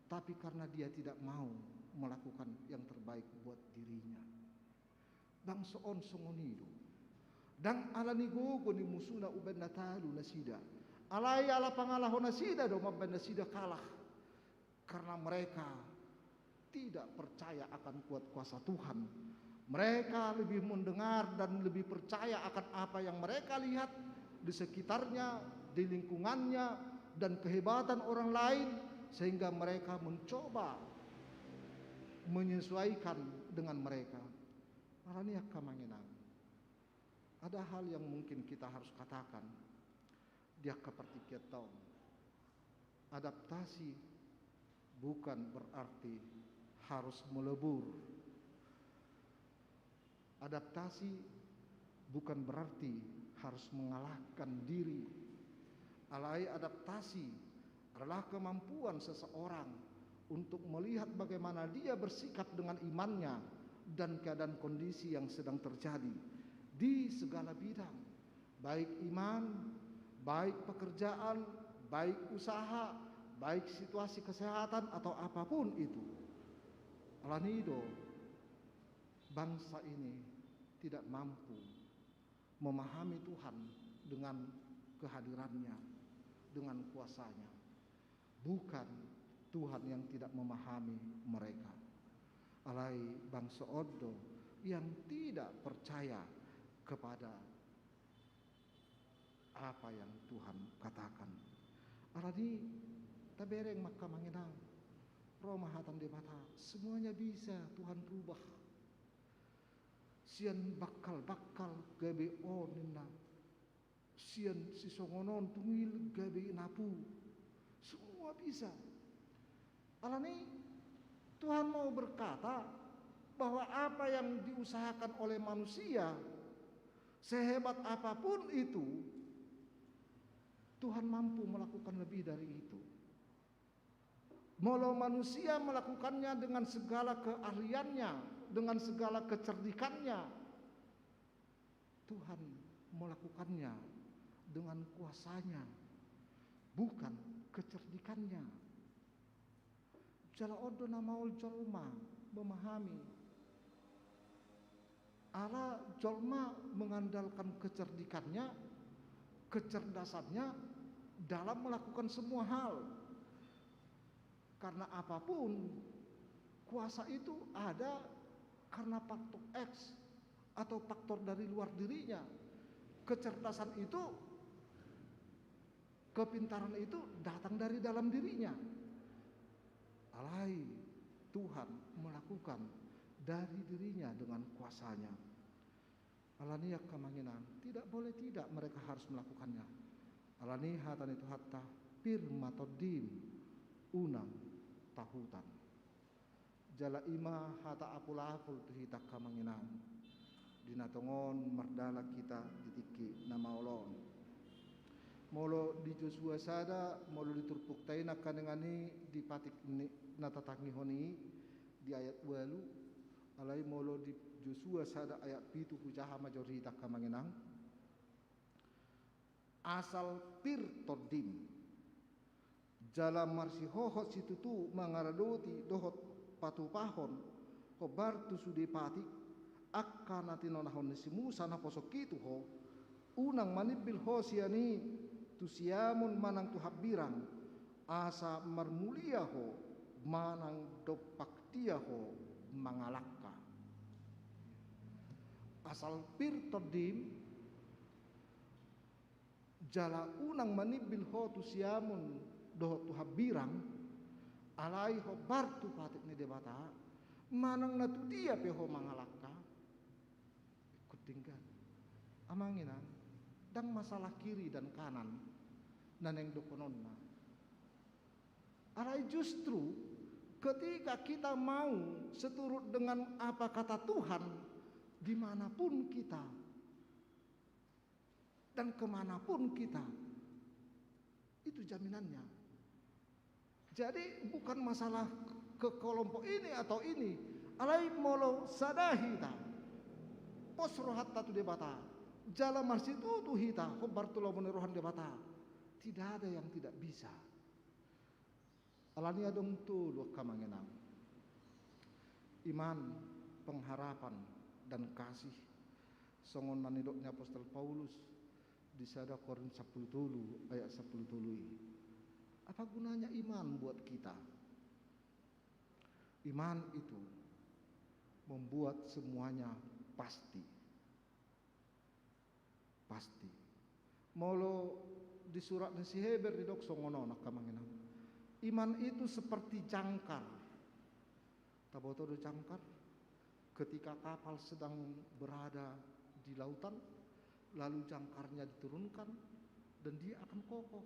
tapi karena dia tidak mau melakukan yang terbaik buat dirinya. Bangso on songon i do. Ndang alani gogo ni musuna umbahen na talu nasida, alai ala pangalaho nasida do mambahen nasida kalah. Karena mereka tidak percaya akan kuat kuasa Tuhan. Mereka lebih mendengar dan lebih percaya akan apa yang mereka lihat di sekitarnya, di lingkungannya, dan kehebatan orang lain, sehingga mereka mencoba menyesuaikan dengan mereka. Alani i, angka amang inang, ada hal yang mungkin kita harus katakan di angka partingkianta on. Adaptasi bukan berarti harus melebur. Adaptasi bukan berarti harus mengalahkan diri. Alai adaptasi adalah kemampuan seseorang untuk melihat bagaimana dia bersikap dengan imannya dan keadaan kondisi yang sedang terjadi di segala bidang, baik iman, baik pekerjaan, baik usaha, baik situasi kesehatan, atau apapun itu. Alani i do, bangsa ini tidak mampu memahami Tuhan dengan kehadirannya, dengan kuasanya. Bukan Tuhan yang tidak memahami mereka. Alai bangso on do yang tidak percaya kepada apa yang Tuhan katakan. Jadi, tabereng ma angka amang inang, ro ma hata ni Debata, semuanya bisa Tuhan rubah. Sian bangkal-bangkal gabe on ninna, sian sisongon on tungil gabe napu. Semua bisa. Alani Tuhan mau berkata bahwa apa yang diusahakan oleh manusia, sehebat apapun itu, Tuhan mampu melakukan lebih dari itu. Molo manusia melakukannya dengan segala keahliannya, dengan segala kecerdikannya, Tuhan melakukannya dengan kuasanya, bukan kecerdikannya. Jala on do na maol jolma memahami. Ala jolma mengandalkan kecerdikannya, kecerdasannya dalam melakukan semua hal. Karena apapun, kuasa itu ada karena faktor X atau faktor dari luar dirinya. Kecerdasan itu, kepintaran itu datang dari dalam dirinya. Alai Tuhan melakukan dari dirinya dengan kuasanya. Alani angka amang inang, tidak boleh tidak mereka harus melakukannya. Alani hata ni Tuhanta, pir ma tondim, unang tahutan. Jala i ma hata apul-apul tu hita angka amang inang. Di na tongon mardalan hita di tingki na maol on. Molo di Josua sada, molo di turpukta i nangkaningan i di patik ni, na tatangihon i di ayat ualu, alai molo di Josua sada ayat pitu hujaha ma jo hita angka amang inang. Asal pir tondim. Jala marsihohot situtu mangaradoti dohot patupahon hombar tu sude patik, angka na tinonahon ni si Musa naposongki tu ho, unang manimbil ho sian i tu siamun manang tu hambirang, asa marmulia ho manang dompak dia ho mangalangka. Asal pir tondim, jala unang manimbil ho tu siamun dohot tu hambirang, alai hombar tu patik ni Debata, manang na tu dia pe ho mangalangka. Ingkon denggan. Amang inang, ndang masalah kiri dan kanan na naeng dohononna. Alai justru ketika kita mau seturut dengan apa kata Tuhan, dimanapun kita dan kemanapun kita, itu jaminannya. Jadi bukan masalah ke kelompok ini atau ini. Alai molo sada hita, pos rohanta tu Debata, jala marsitutu hita hombar tu lomo ni roha ni Debata, tidak ada yang tidak bisa. Alani adong tolu angka amang inang. Iman, pengharapan, dan kasih. Songon na nidok ni apostel Paulus di sada Korint sampulu tolu ayat sampulu tolu i. Apa gunanya iman buat kita? Iman itu membuat semuanya pasti. Pasti. Molo di surat ni si Heber didok songon on angka amang inang. Iman itu seperti jangkar. Taboto do jangkar? Ketika kapal sedang berada di lautan, lalu jangkarnya diturunkan, dan dia akan kokoh.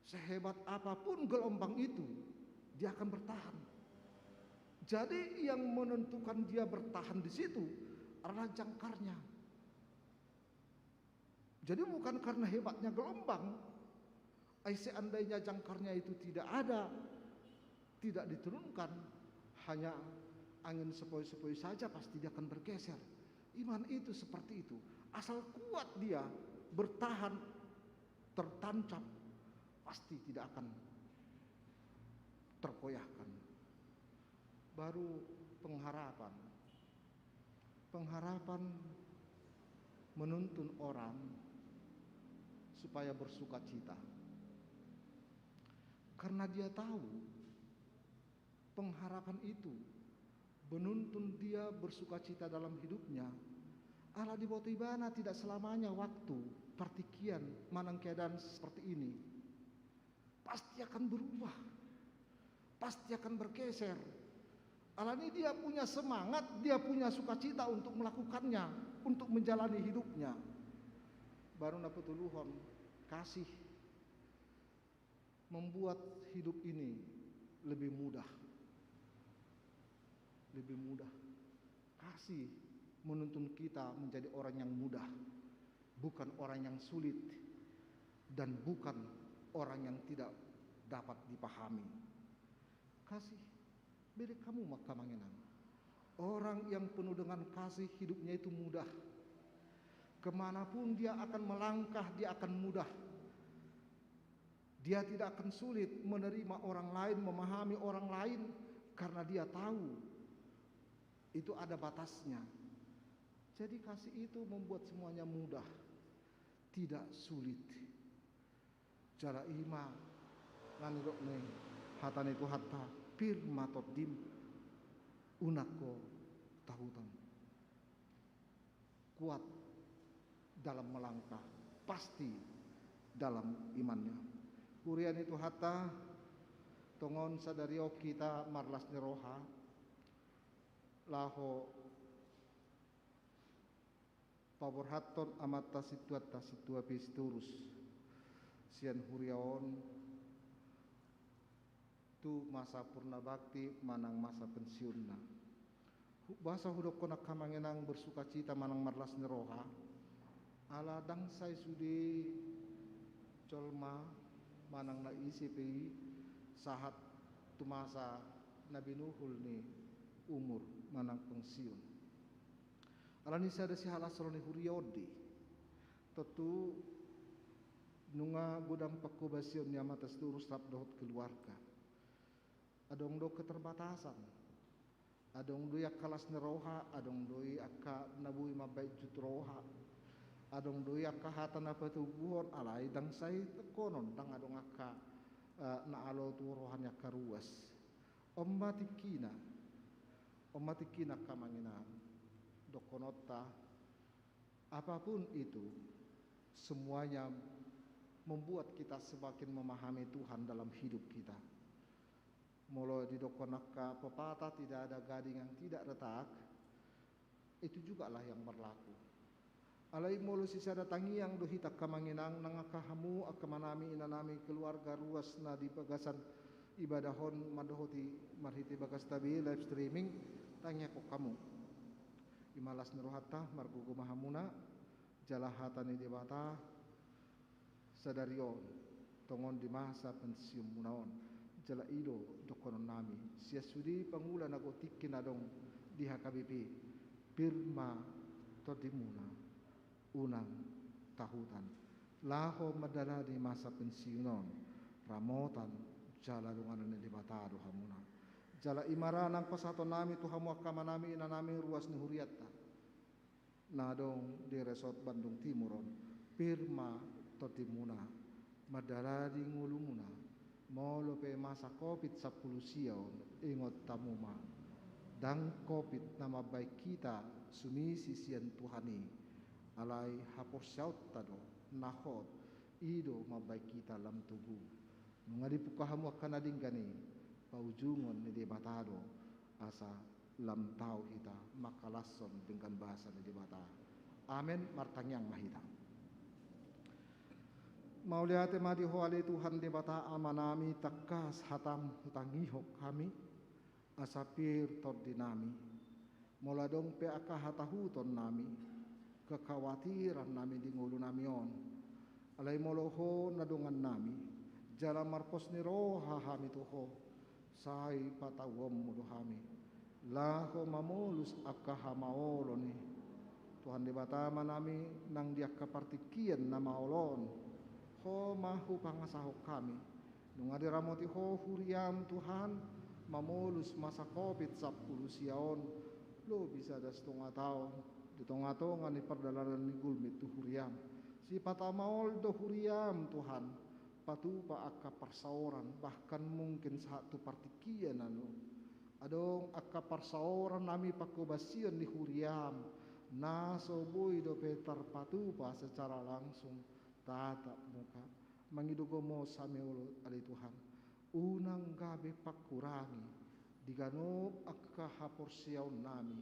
Sehebat apapun gelombang itu, dia akan bertahan. Jadi yang menentukan dia bertahan di situ adalah jangkarnya. Jadi bukan karena hebatnya gelombang. Ai seandainya jangkarnya itu tidak ada, tidak diturunkan, hanya angin sepoi-sepoi saja pasti dia akan bergeser. Iman itu seperti itu. Asal kuat dia bertahan, tertancap, pasti tidak akan tergoyahkan. Baru pengharapan. Pengharapan menuntun orang supaya bersukacita. Karena dia tahu pengharapan itu menuntun dia bersukacita dalam hidupnya. Ala diboto ibana tidak selamanya waktu partingkian manang keadaan seperti ini. pasti akan berubah, pasti akan bergeser. Alani dia punya semangat, dia punya sukacita untuk melakukannya, untuk menjalani hidupnya. Baru na patoluhon, kasih membuat hidup ini lebih mudah. Lebih mudah. Kasih menuntun kita menjadi orang yang mudah, bukan orang yang sulit, dan bukan orang yang tidak dapat dipahami. Kasih, bere hamu ma angka amang inang. Orang yang penuh dengan kasih, hidupnya itu mudah. Kemanapun dia akan melangkah, dia akan mudah. Dia tidak akan sulit menerima orang lain, memahami orang lain, karena dia tahu itu ada batasnya. Jadi kasih itu membuat semuanya mudah, tidak sulit. Jala i ma na nidok ni hata ni Tuhanta, pir ma tondim, unang ho tahuton. Kuat dalam melangkah, pasti dalam imannya. Huria ni Tuhanta, tongon sadari on hita marlas ni roha, laho paborhathon amanta sintuanta, Sintua Pistorus, sian huria on tu masa purna bakti manang masa pensiunna. Hu-, boasa hudokkon angka amang inang bersukacita manang marlas ni roha? Ala ndang sai sude jolma manang na ise pe i sahat tu masa na binuhul ni umur manang pensiun. Alani sada sihalashon ni huria on do i. Tontu nunga godang pangkobasion ni amanta Sitorus rap dohot keluarga. Adong do keterbatasan. Adong do i angka las ni roha, adong do i angka na boi mambahen jut roha. Adong do i angka hata na patoguhon, alai ndang sai tongkonon, ndang adong angka, eh, na alo tu roha ni angka ruas. On ma tingkina, on ma tingkina angka amang inang, dohononta, apapun itu, semuanya membuat kita semakin memahami Tuhan dalam hidup kita. Molo didokkon angka pepatah, tidak ada gading yang tidak retak, itu jugalah yang berlaku. Alai molo sisada tangiang do hita angka amang inang, nang angka hamu, angka amanami, inanami, keluarga ruas na di bagasan ibadah on mandohoti marhite bagas tabe live streaming, tangiangkon hamu. I ma las ni rohanta, margogo ma hamuna, jala hata ni Debata sadari on, tongon di masa pensiunmuna on, jala i do dohononnami sian sude pangula na godang tingki na adong di H K B P, pir ma tondimuna, unang tahutan. Laho mandalani masa pensiun on, ramotan jala donganan ni Debata do hamuna. Jala i ma ra nang pasahatonnami tu hamu angka amanami, inanami, ruas ni hurianta na adong di resort Bandung Timur on, pir ma tondimuna, mandalani ngolumuna. Molo pe masa covid sampulu sia on, ingot hamu ma, ndang covid na mambahen hita sumisi sian Tuhan i, alai haporseaonta do na hot, i do mambahen hita lam togu. Nunga dipungka hamu angka na denggan i, paujungon ni Debata do, asa lam tau hita mangkalashon denggan basa ni Debata. Amen. Martangiang ma hita. Mauliate ma di Ho ale Tuhan Debata Amanami, tangkas hatam hutangihon hami, asa pir tondinami. Molo adong pe angka hatahutonnami, kekhawatirangnami di ngolunami on, alai molo Ho na dongannami, jala marpos ni roha hami tu Ho, sai patauonmu do hami, laho mamolus angka hamaolon i. Tuhan Debata Amanami, nang di angka partingkian na maol on, Ho ma hupangasahon hami. Nunga diramoti Ho huriam Tuhan, mamolus masa covid sampulu sia on, lobi sada satonga taon, di tongatonga ni pardalanan ni gulmit tu huriam. Sipata maol do huriam Tuhan, patupa angka parsaoran, bahkan mungkin sahat tu partingkian on. Adong angka parsaorannami pangkobasion ni huriam, na so boi dope tarpatupa secara langsung tatap muka. Mangido gomos hami olo, ale Tuhan, unang gabe pangkurangi di ganup angka haporseaonnami,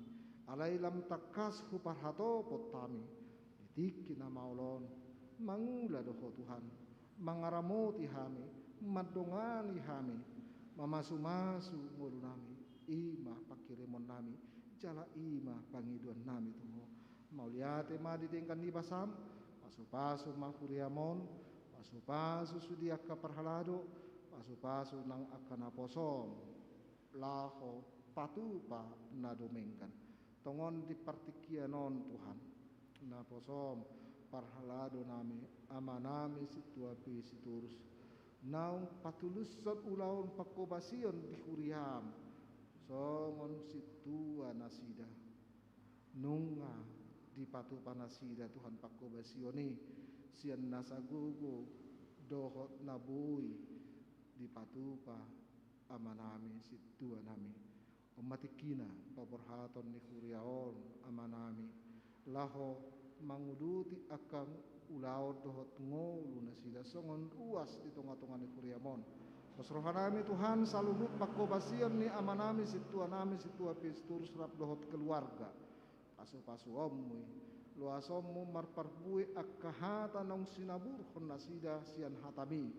alai lam tangkas huparhatopot hami di tingki na maol on, mangula do Ho Tuhan, mangaramoti hami, mandongani hami, mamasumasu ngolunami, i ma panghirimonnami, jala i ma pangidoannami tu Ho. Mauliate ma di denggan ni basam, pasupasu ma huriam on, pasupasu sude angka parhalado, pasupasu nang angka naposom, laho patupa na dumenggan. Tongon di partingkian on Tuhan, naposom parhaladonami, amanami Sintua Pisitorus, naung patulushon ulaon panghobasion di huriam, songon sintua nasida. Nunga dipatupa nasida Tuhan panghobasion i, sian nasa gogo dohot na boi dipatupa amanami Sintuanami. On ma tingkina paborhaton ni huria on amanami, laho manguduti angka ulaon dohot ngolu nasida songon ruas di tonga-tonga ni huriam on. Pos rohanami Tuhan, saluhut panghobasion ni amanami Sintuanami Sintua Pisitorus rap dohot keluarga, pasupasuonmu i, loasonmu marparbue angka hata naung sinaburhon nasida sian hatami,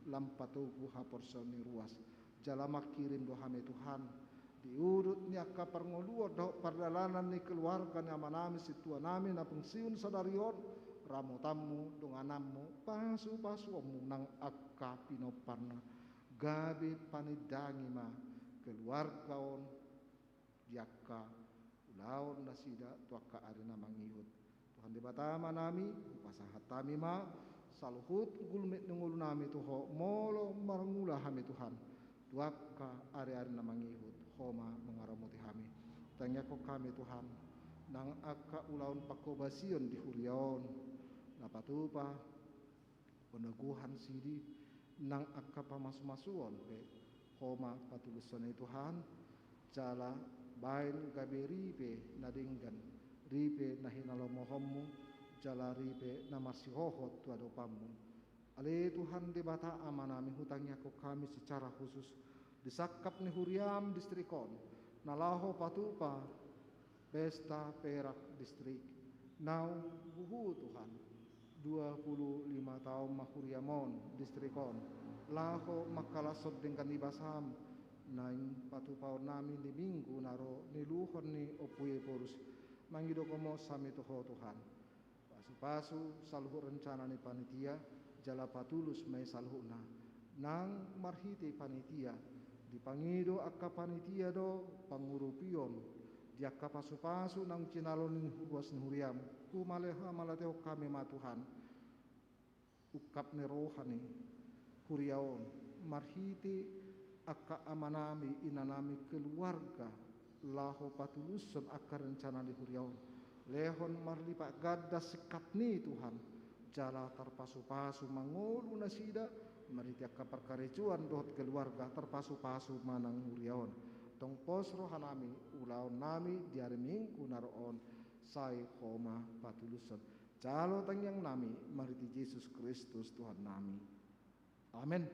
lam patogu haporseaon ni ruas. Jala manghirim do hami Tuhan, di udut ni angka parngoluon dohot pardalanan ni keluarga ni amanami Sintuanami na pensiun sadari on, ramotanmu, dongananmu, pasupasuonmu nang angka pinomparna, gabe panindangi ma keluarga on di angka ulaon nasida tu angka ari na mangihut. Tuhan Debata amanami, hupasahat hami ma saluhut gulmit ni ngolunami tu Ho, molo marmula hami Tuhan tu angka ari-ari na mangihut, Ho ma mangaramoti hami. Tangiangkon hami Tuhan, nang angka ulaon panghobasion di huria on, na patupa, onagohan sidi, nang angka pamasumasuon pe, Ho ma patulushon i Tuhan, jala baen gabe ripe na denggan, ripe na hinalomohonmu, jala ripe na marsihohot tu adopanmu. Ale Tuhan Debata amanami, hutangiangkon hami secara khusus di sangkap ni huriam distrik on, na laho patupa pesta perak distrik. Naung buhu Tuhan, dua pulu lima taon ma huriam on distrik on, laho mangkalashon denggan ni basam, naeng patupaonnami di minggu na ro niluhon ni Ompu Ephorus. Mangido gomos hami tu Ho Tuhan. Pasupasu saluhut rencana ni panitia, jala patulus ma i saluhutna. Nang marhite panitia, dipangido angka panitia do pangurupion di angka pasupasu naung jinalo ni ruas ni huriam. Humale-, hamalatehon hami ma Tuhan ungkap ni roha ni huria on, marhite angka amanami, inanami, keluarga, laho patulushon angka rencana ni huria on. Lehon marlipat ganda singkatni Tuhan, jala tarpasupasu ma ngolu nasida, marhite angka parkarejoan dohot keluarga, tarpasupasu ma nang huria on. Tong pos rohanami, ulaonnami di ari Minggu na ro on, sai Ho ma patulushon. Jalo tangiangnami marhite Jesus Kristus Tuhannami. Amen.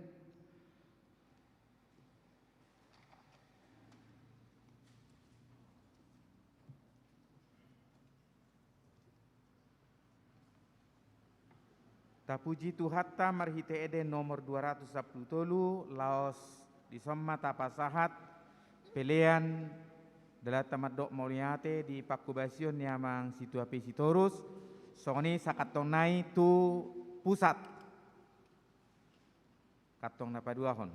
Tapuji Tuhanta marhite ende nomor dua ratus sampulu tolu, laos dison ma tapasahat pelean dalanta mandok mauliate di panghobasion ni Amang Sintua Pisitorus, songon i sakantong nai tu pusat. Kantong na paduahon.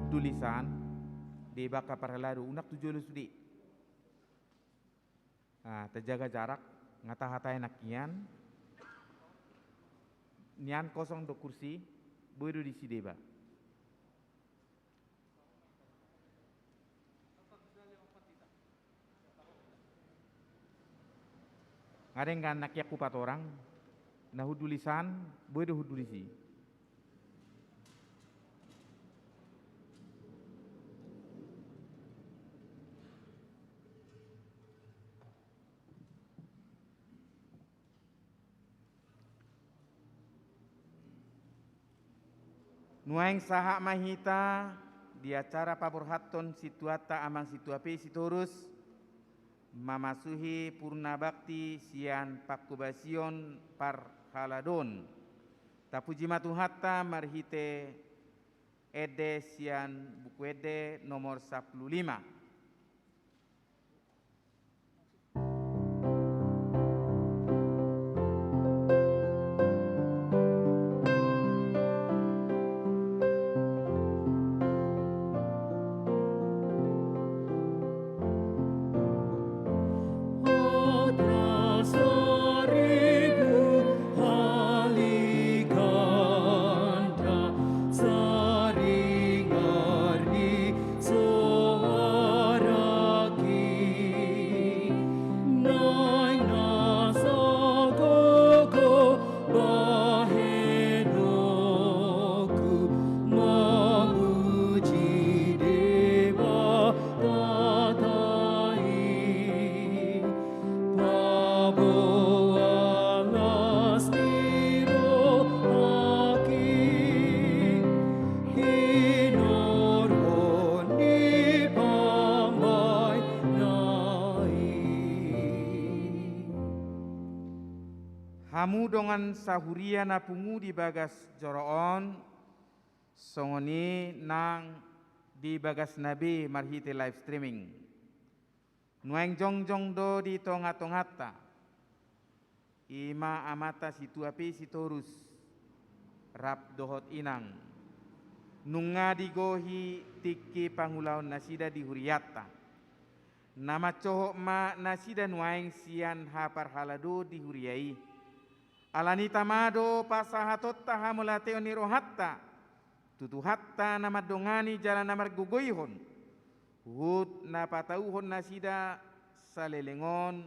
tulisan, deba angka parhalado, unang tu jolo sude. Ah, tajaga jarak, nga tahatai nangkian. Nian kosong do kursi, boi do disi deba. Nga denggan nangkian hupatorang, na hundul i san, boi do hundul disi. Nuaeng sahat ma hita di acara paborhathon sintuanta amang sintua P I Sitorus, mamasuhi purna bakti sian panghobasion parhaladoon. Tapuji ma Tuhanta marhite ende sian Buku Ende nomor sampulu lima. Soaraki naeng na sagogo bahenonku mamuji Debata i. Paboa las ni rohaki, hinorhon ni pambahenanna i. Hamu dongan sahuria na pungu di bagas joro on, songon i nang di bagasna be marhite live streaming. Nuaeng jongjong do di tongatonganta, i ma amanta Sintua P I Sitorus rap dohot inang. Nunga digohi tingki pangulaonnasida di hurianta. Na mansohot ma nasida nuaeng sian haparhaladoon di huria i. Alani i tama do pasahatonta hamauliateon ni rohanta tu Tuhanta na mandongani jala na margogoihon, huhut na patauhon nasida saleleng on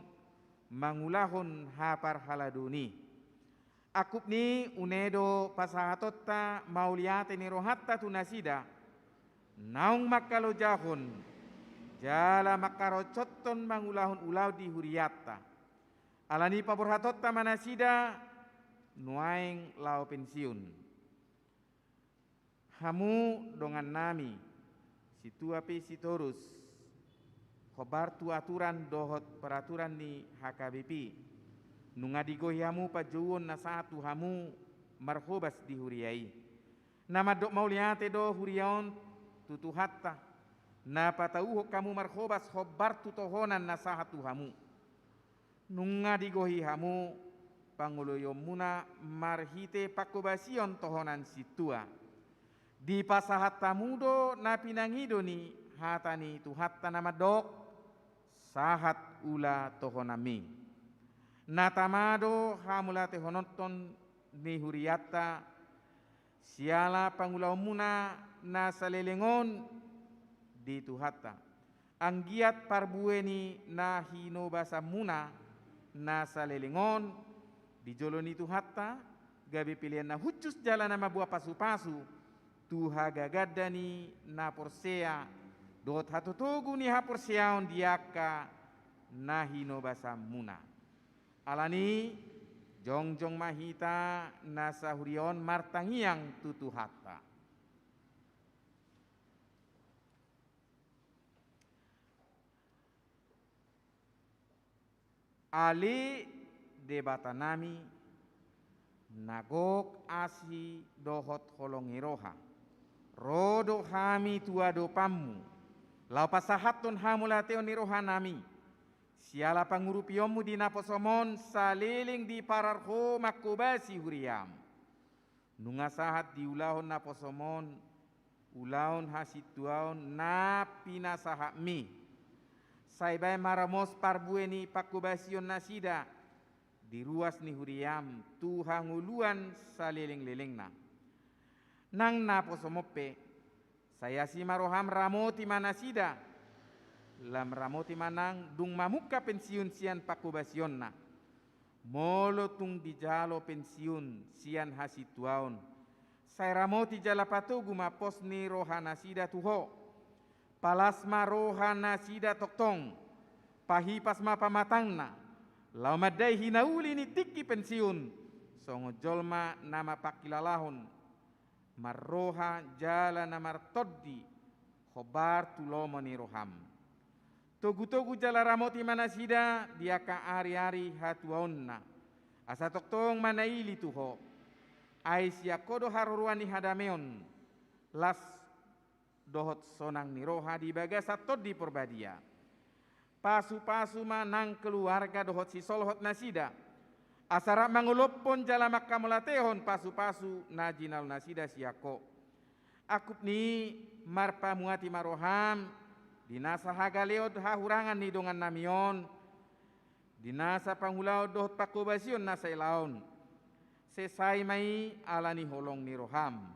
mangulahon haparhaladoon i. Angkup ni i, une do pasahatonta mauliate ni rohanta tu nasida, naung mangkalojahon jala mangkarochothon mangulahon ulaon di hurianta. Alani i paborhatonta ma nasida nuaeng laho pensiun. Hamu dongannami, Sintua P I Sitorus, hombar tu aturan dohot peraturan ni H K B P, nunga digohi hamu panjouon na sahat tu hamu marhobas di huria i. Na mandok mauliate do huria on tu Tuhanta, na patauhon hamu marhobas hombar tu tohonan na sahat tu hamu. Nunga digohi hamu pangoloionmuna marhite panghobasion tohonan sintua. Dipasahat hamu do na pinangido ni hata ni Tuhanta na mandok, sahat ula tohonanmi. Na tama do hamauliatehononhon ni hurianta, siala pangulaonmuna na saleleng on di Tuhanta. Anggiat parbue ni na hinobasanmuna na saleleng on di jolo ni Tuhanta, gabe pelean na hushus jala na mamboan pasupasu tu hagaganda ni na porsea dohot hatotogu ni haporseaon di angka na hinobasanmuna. Alani i, jongjong ma hita na sahuria on martangiang tu Tuhanta. Ale Debatanami, na gok asi dohot holong ni roha, ro do hami tu adopanmu, laho pasahathon hamauliateon ni rohanami, siala pangurupionmu di naposom on saleleng diparar Ho manghobasi huriam. Nunga sahat diulahon naposom on ulaon hasintuaon na pinasahatmi. Sai baen ma ramos parbue ni panghobasion nasida di ruas ni huriam tu hangoluan salelenglelengna. Nang naposom on pe, sai asi ma roham ramoti ma nasida, lam ramoti ma nang dung mamungka pensiun sian panghobasionna. Molo tung dijalo pensiun sian hasintuaon, sai ramoti jala patogu ma pos ni rohanasida tu Ho. Palas ma rohanasida tongtong, pahipas ma pamatangna, laho mandai hinauli ni tingki pensiun, songon jolma na mapangkilalahon, marroha jala na martondi hombar tu lomo ni roham. Togutogu jala ramoti ma nasida di angka ariari hatuaonna, asa tongtong ma na ili tu Ho. Ai sian Ho do haroroan ni hadameon, las dohot sonang ni roha di bagasan Tondi Parbadia. Pasupasu ma nang keluarga dohot sisolhot nasida, asa rap mangolophon jala manghamauliatehon pasupasu na jinalo nasida sian Ho. Angkup ni i, marpamuati ma roham di nasa hagaleon hahurangan ni dongannami on, di nasa pangulaon dohot panghobasion na sai laon. Sai sai ma i ala ni holong ni roham.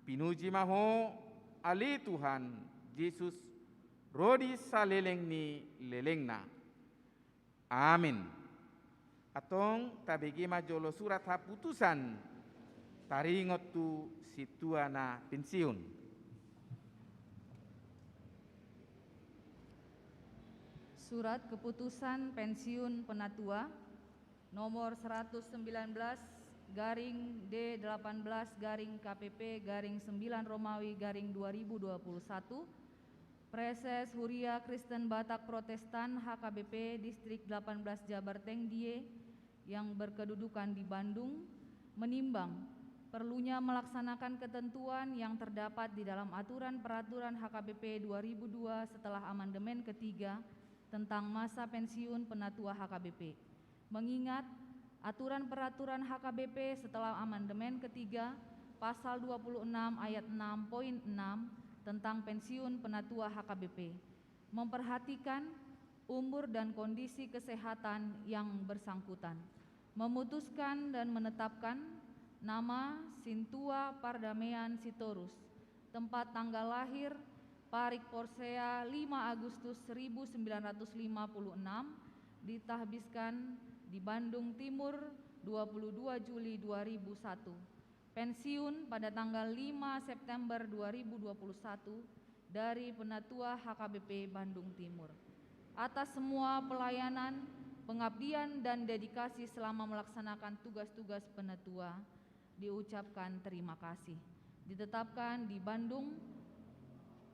Pinuji ma Ho, ale Tuhan Jesus, ro di saleleng ni lelengna. Amin. Antong tabege ma jolo surat haputusan taringot tu sintua na pensiun. Surat keputusan pensiun penatua nomor seratus sembilan belas garing D delapan belas garing K P P garing sembilan Romawi garing dua ribu dua puluh satu, Praeses Huria Kristen Batak Protestan H K B P Distrik delapan belas Jabar Tengdie yang berkedudukan di Bandung, menimbang perlunya melaksanakan ketentuan yang terdapat di dalam aturan peraturan H K B P dua ribu dua setelah amandemen ketiga tentang masa pensiun penatua H K B P. Mengingat aturan peraturan H K B P setelah amandemen ketiga, pasal dua puluh enam ayat enam poin enam tentang pensiun penatua H K B P, memperhatikan umur dan kondisi kesehatan yang bersangkutan, memutuskan dan menetapkan nama Sintua Pardamean Sitorus, tempat tanggal lahir Parik Porsea lima Agustus seribu sembilan ratus lima puluh enam, ditahbiskan di Bandung Timur dua puluh dua Juli dua ribu satu. Pensiun pada tanggal lima September dua ribu dua puluh satu dari Penatua H K B P Bandung Timur. Atas semua pelayanan, pengabdian, dan dedikasi selama melaksanakan tugas-tugas penatua, diucapkan terima kasih. Ditetapkan di Bandung,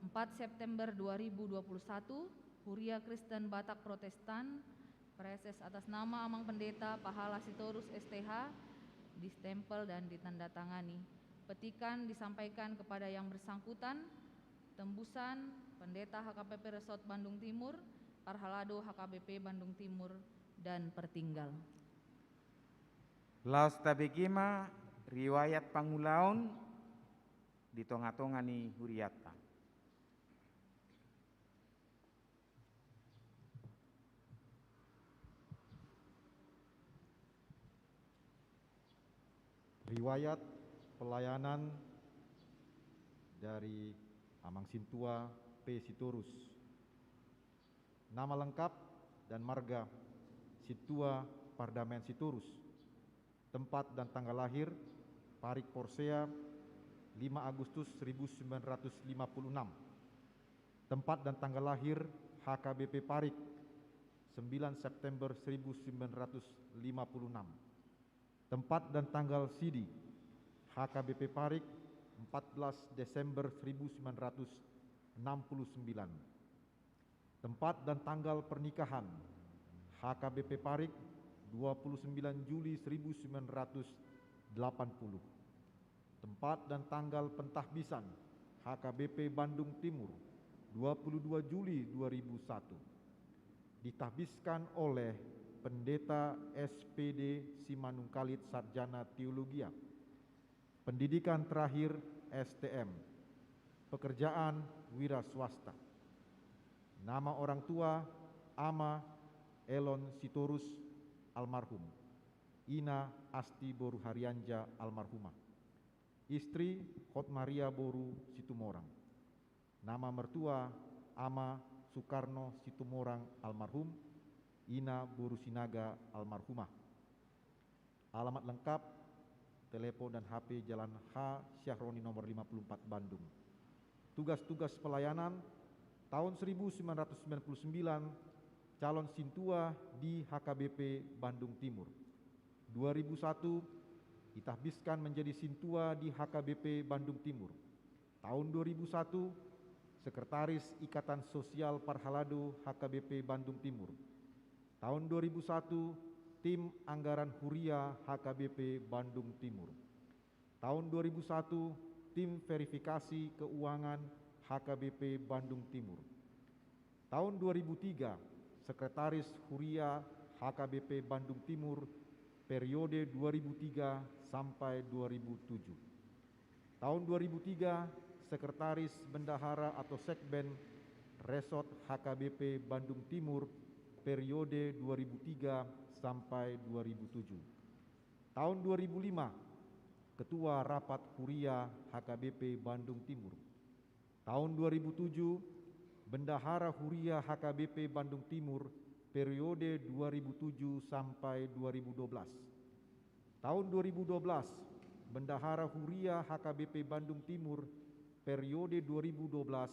empat September dua ribu dua puluh satu, Huria Kristen Batak Protestan, Praeses atas nama Amang Pendeta Pahala Sitorus S T H, distempel dan ditandatangani. Petikan disampaikan kepada yang bersangkutan, tembusan Pendeta H K P P Resort Bandung Timur, Parhalado H K B P Bandung Timur, dan pertinggal. Laos tabege ma riwayat pangulaon di tongatonga ni hurianta. Riwayat pelayanan dari Amang Sintua P Sitorus. Nama lengkap dan marga: Sintua Pardamean Sitorus. Tempat dan tanggal lahir: Parik Porsea, lima Agustus seribu sembilan ratus lima puluh enam. Tempat dan tanggal lahir H K B P Parik, sembilan September seribu sembilan ratus lima puluh enam. Tempat dan tanggal sidi: H K B P Parik, empat belas Desember seribu sembilan ratus enam puluh sembilan. Tempat dan tanggal pernikahan: H K B P Parik, dua puluh sembilan Juli seribu sembilan ratus delapan puluh. Tempat dan tanggal pentahbisan: H K B P Bandung Timur, dua puluh dua Juli dua ribu satu. Ditahbiskan oleh Pendeta S P D Simanungkalit, Sarjana Teologia. Pendidikan terakhir S T M. Pekerjaan wira swasta. Nama orang tua: Ama Elon Sitorus, almarhum. Ina Asti boru Harianja, almarhumah. Istri: Hotmaria boru Situmorang. Nama mertua: Ama Sukarno Situmorang, almarhum. Ina boru Sinaga, almarhumah. Alamat lengkap: telepon dan H P, Jalan H Syahroni nomor lima puluh empat, Bandung. Tugas-tugas pelayanan: tahun seribu sembilan ratus sembilan puluh sembilan, calon sintua di H K B P Bandung Timur. Dua ribu satu, ditahbiskan menjadi sintua di H K B P Bandung Timur. Tahun dua ribu satu, Sekretaris Ikatan Sosial Parhalado H K B P Bandung Timur. Tahun dua ribu satu, tim anggaran Huria H K B P Bandung Timur. Tahun dua ribu satu, tim verifikasi keuangan H K B P Bandung Timur. Tahun dua ribu tiga, Sekretaris Huria H K B P Bandung Timur, periode dua ribu tiga sampai dua ribu tujuh. Tahun dua ribu tiga, Sekretaris Bendahara atau Sekben Resort H K B P Bandung Timur, periode dua ribu tiga sampai dua ribu tujuh. Tahun dua ribu lima, Ketua Rapat Huria H K B P Bandung Timur. Tahun dua ribu tujuh, Bendahara Huria H K B P Bandung Timur, periode dua ribu tujuh sampai dua ribu dua belas. Tahun dua ribu dua belas, Bendahara Huria H K B P Bandung Timur, periode dua ribu dua belas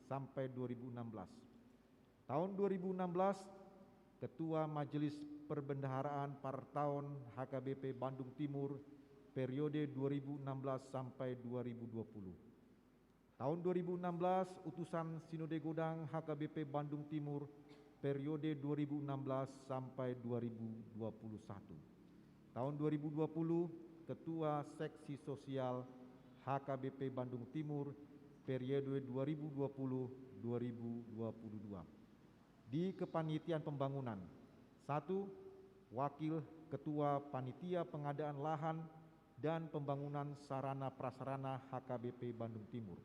sampai dua ribu enam belas. Tahun dua ribu enam belas, Ketua Majelis Perbendaharaan Partaon H K B P Bandung Timur, periode dua ribu enam belas sampai dua ribu dua puluh. Tahun dua ribu enam belas, Utusan Sinode Godang H K B P Bandung Timur, periode dua ribu enam belas sampai dua ribu dua puluh satu. Tahun dua ribu dua puluh, Ketua Seksi Sosial H K B P Bandung Timur, periode dua ribu dua puluh dua ribu dua puluh dua. Di kepanitiaan pembangunan: satu, Wakil Ketua Panitia Pengadaan Lahan dan Pembangunan Sarana Prasarana H K B P Bandung Timur.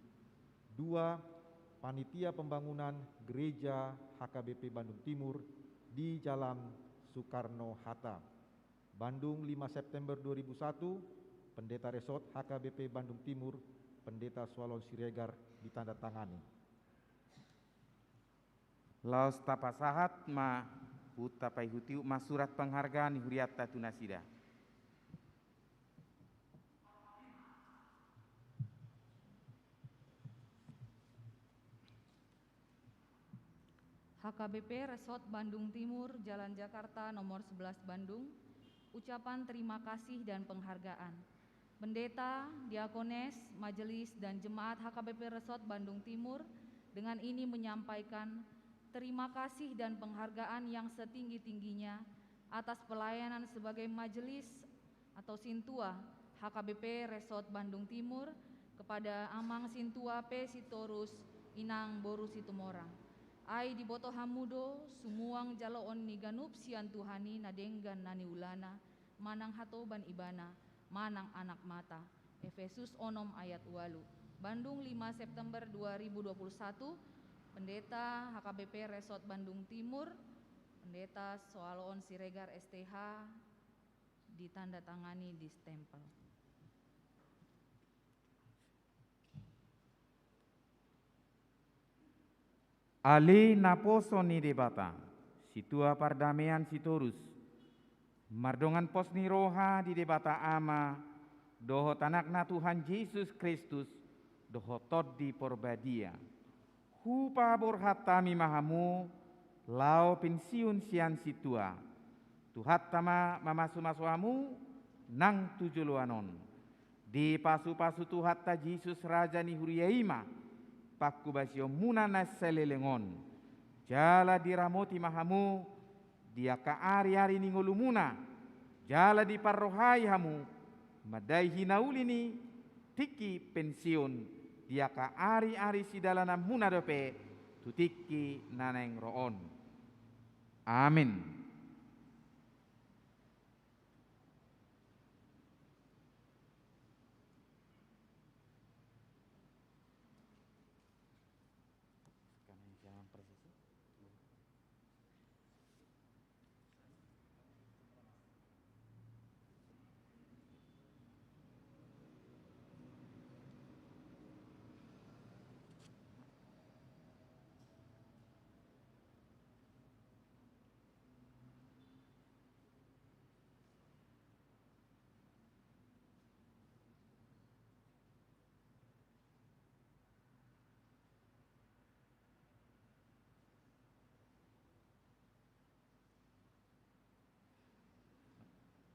Dua, Panitia Pembangunan Gereja H K B P Bandung Timur di Jalan Soekarno-Hatta. Bandung, lima September dua ribu satu, Pendeta Resort H K B P Bandung Timur, Pendeta Soalon Siregar, ditandatangani. Laos tapasahat ma, huta paihut-ihut ma surat penghargaan ni hurianta tu nasida. H K B P Resort Bandung Timur, Jalan Jakarta nomor sebelas, Bandung, ucapan terima kasih dan penghargaan. Pendeta, diakones, majelis, dan jemaat H K B P Resort Bandung Timur dengan ini menyampaikan terima kasih dan penghargaan yang setinggi-tingginya atas pelayanan sebagai majelis atau sintua H K B P Resort Bandung Timur kepada Amang Sintua P Sitorus, Inang boru Situmorang. Ai diboto hamu do sumuang jaloon ni ganup sian Tuhan i na denggan na niulana, manang hatoban ibana, manang anak mata. Efesus onom ayat ualu. Bandung, lima September dua ribu dua puluh satu, Pendeta H K B P Resort Bandung Timur, Pendeta Soalon Siregar S T H, ditandatangani, distempel. Ale naposo ni Debata, Sintua Pardamean Sitorus, mardongan pos ni roha di Debata Ama dohot Anakna Tuhan Jesus Kristus dohot Tondi Porbadia, hupaborhat hami ma hamu laho pensiun sian sintua. Tuhanta ma mamasumasu hamu nang tu joloan on. Dipasupasu Tuhanta Jesus, Raja ni huria i ma panghobasionmuna na saleleng on. Jala diramoti ma hamu di angka ariari ni ngolumuna, jala diparrohai hamu mandai hinauli ni tingki pensiun di angka ariari sidalananmuna dope tu tingki na naeng ro on. Amen.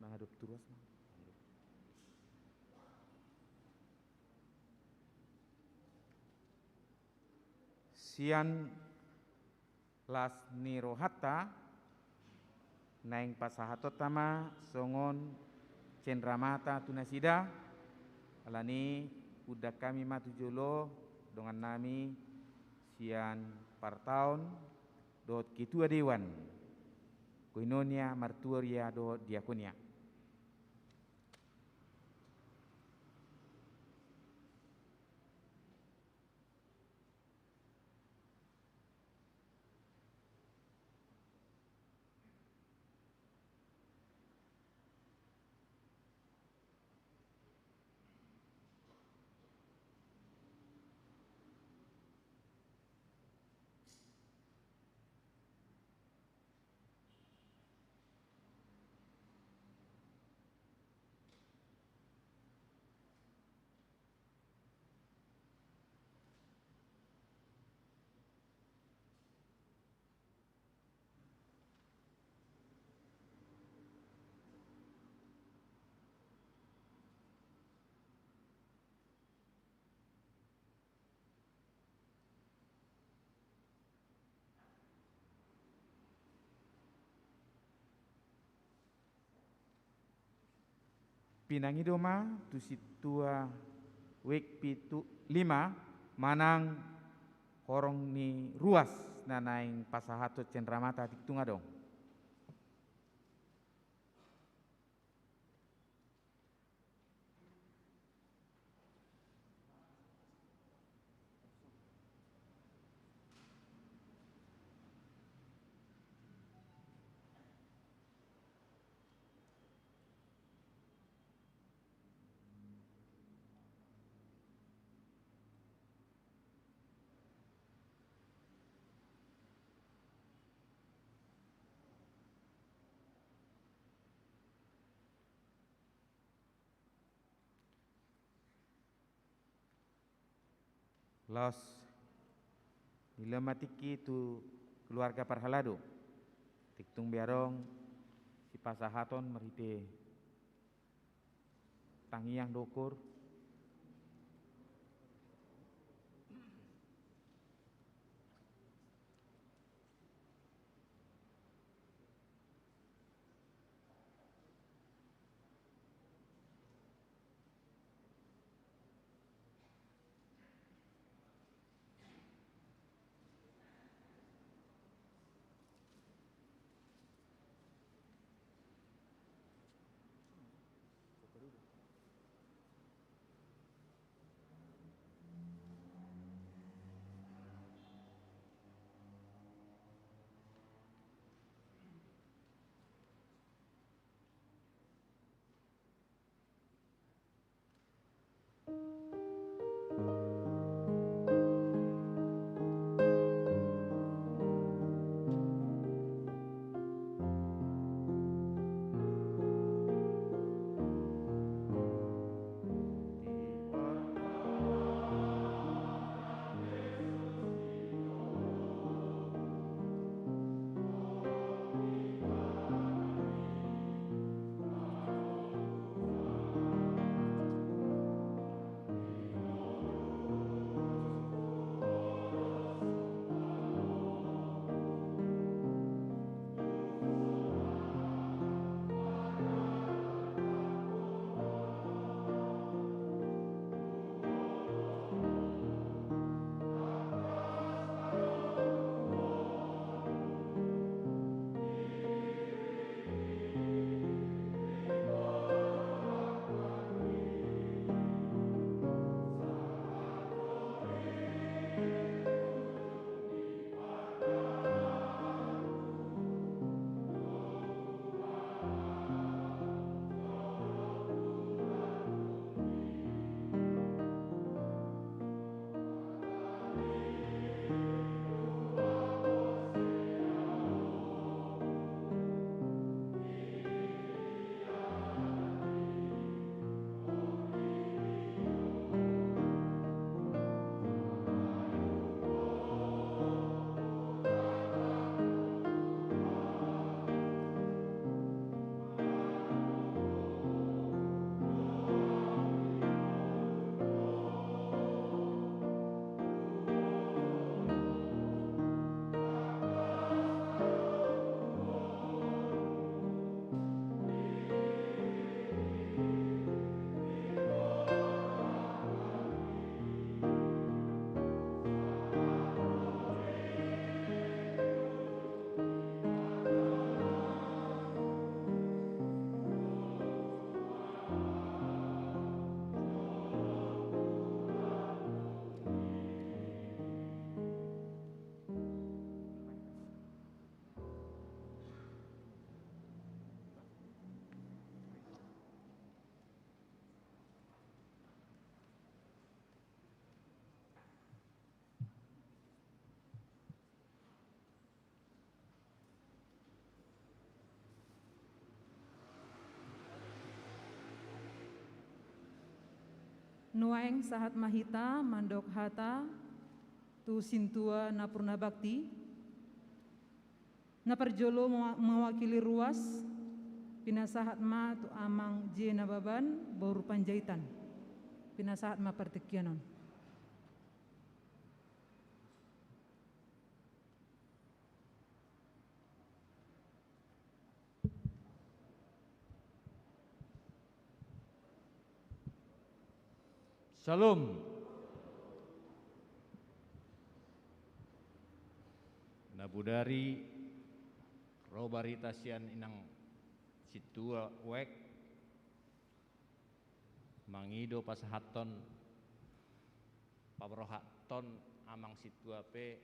Hadop tu ruas ma. Sian las ni rohanta, naeng pasahatonta ma songon cenramata tu nasida, alani undang hami ma tu jolo dongannami sian partaon dohot ketua dewan, koinonia, marturia dohot diakonia. Pinangido ma tu sintua wik pitu lima manang horong ni ruas na naeng pasahathon cenramata, tingki tung adong. Laos dilehon ma tingki tu keluarga parhalado, tingki tung be adong sipasahaton marhite tangiang dohot ukur. Nuaeng sahat ma hita mandok hata tu sintua na purna bakti. Na parjolo mewa-, mewakili ruas, pinasahat ma tu Amang J Nababan, boru Panjaitan. Pinasahat ma partingkian on. Syalom. Na bodari ro barita sian inang sintua Wek, mangido pasahathon, paborhathon amang sintua pe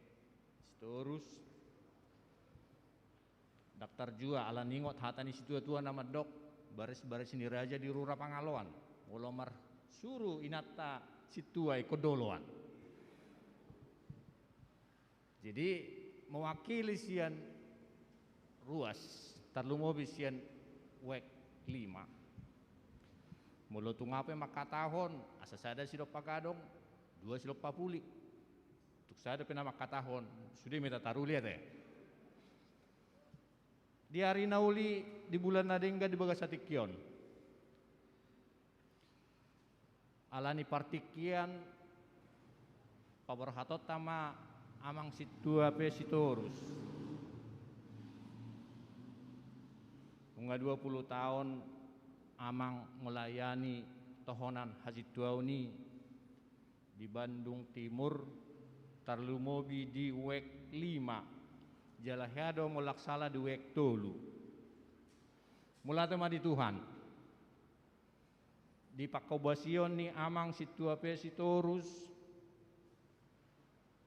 Sitorus. Ndang tarjua, ala ni ingot hata ni situatua na mandok, barisbaris ni raja di rura pangaloan. Molo marsuru inanta sintua ingkon do oloan. Jadi, mewakili sian ruas, tarlumobi sian Wek lima. Molo tung aha pe mangkatahon, asa sada sidompa gadong, dua sidompa puli. Tung sada pe na mangkatahon, sude ma hita taruli ate. Di ari na uli, di bulan na denggan, di bagasan tingki on. Ala ni partingkian, paborhatonta ma amang sintua pe Sitorus. Nunga dua pulu taon amang melayani tohonan hasintuaon i di Bandung Timur, tarlumobi di Wek lima, jala hea do molo ndang sala di Wek tolu. Mauliate ma di Tuhan. Di pangkobasion ni amang sintua pe Sitorus,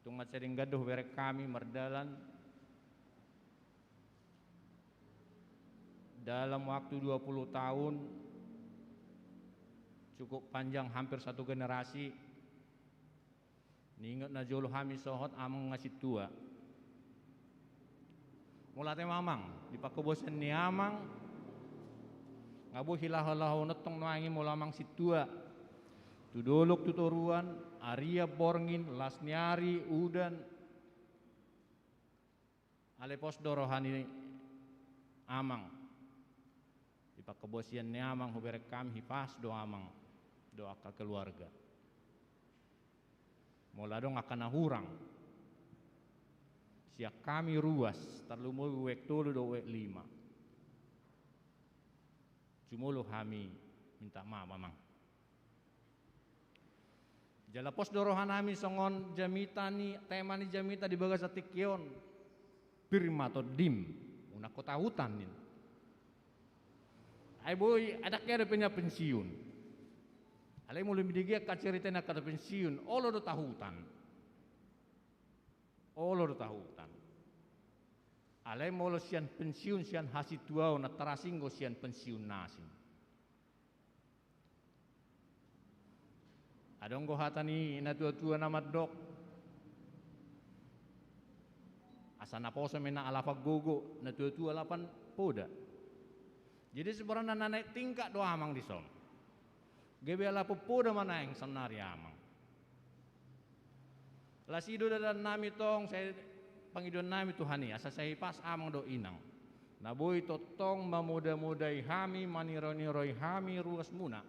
tung mansai denggan do hubereng hami mardalan dalam waktu dua puluh tahun, cukup panjang, hampir satu generasi. Niingot na jolo hami sohot amang nga sintua. Mauliate ma amang, di pangkobasion ni amang, nga boi hilahulahon tong nuaeng i molo amang sintua. Tu dolok tu toruan, arian borngin, las ni ari, udan. Alai pos do roha ni amang. Di pangkobasion ni amang hubereng hami, hipas do amang dohot angka keluarga. Molo adong angka na hurang sian hami ruas, tarlumobi Wek tolu dohot Wek lima, jumolo hami minta maaf amang. Jala pos do rohanami songon jamita ni, tema ni jamita di bagasan tingki on. Pir ma tondim, unang ho tahutan ninna. Ai boi, adong hea dope na pensiun. Alai molo dibege angka carita ni angka na pensiun, olo do tahutan. Olo do tahutan. Alai molo sian pensiun, sian hasintuaon, na tarasing do sian pensiun na asing. Adong do hata ni natuatua na mandok, asa naposo ma inna alapan gogo, natuatua alapan poda. Jadi sebenarna na naik tingkat do amang dison. Gabe alapan poda ma naeng saonnari amang. Las i do dalan nami tong, sai pangidoan nami Tuhan i, asa sai pas amang dohot inang. Na boi tongtong mamodamodai hami, maniroi-niroi hami ruasmuna.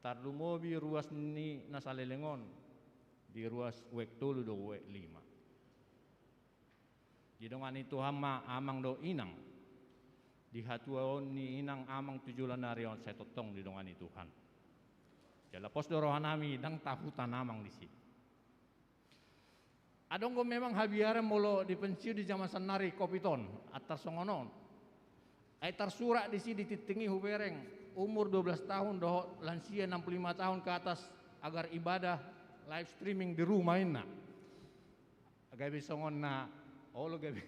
Tarlumobi ruas ni na saleleng on, di ruas Wek tolu dohot Wek lima. Didongani Tuhan ma amang dohot inang. Di hatuaon ni inang amang tu joloan ni ari on sai tongtong didongani Tuhan. Jala pos do rohanami, ndang tahutan amang disi. Adong do memang habiaran molo di pensiun di zaman saonnari, covid on, antar songon on. Ai tarsurat disi di tingting i hubereng, umur dua belas tahun dohot lansia enam puluh lima tahun ke atas agar ibadah live streaming di rumah inna. Gabe songon na, olo gabe,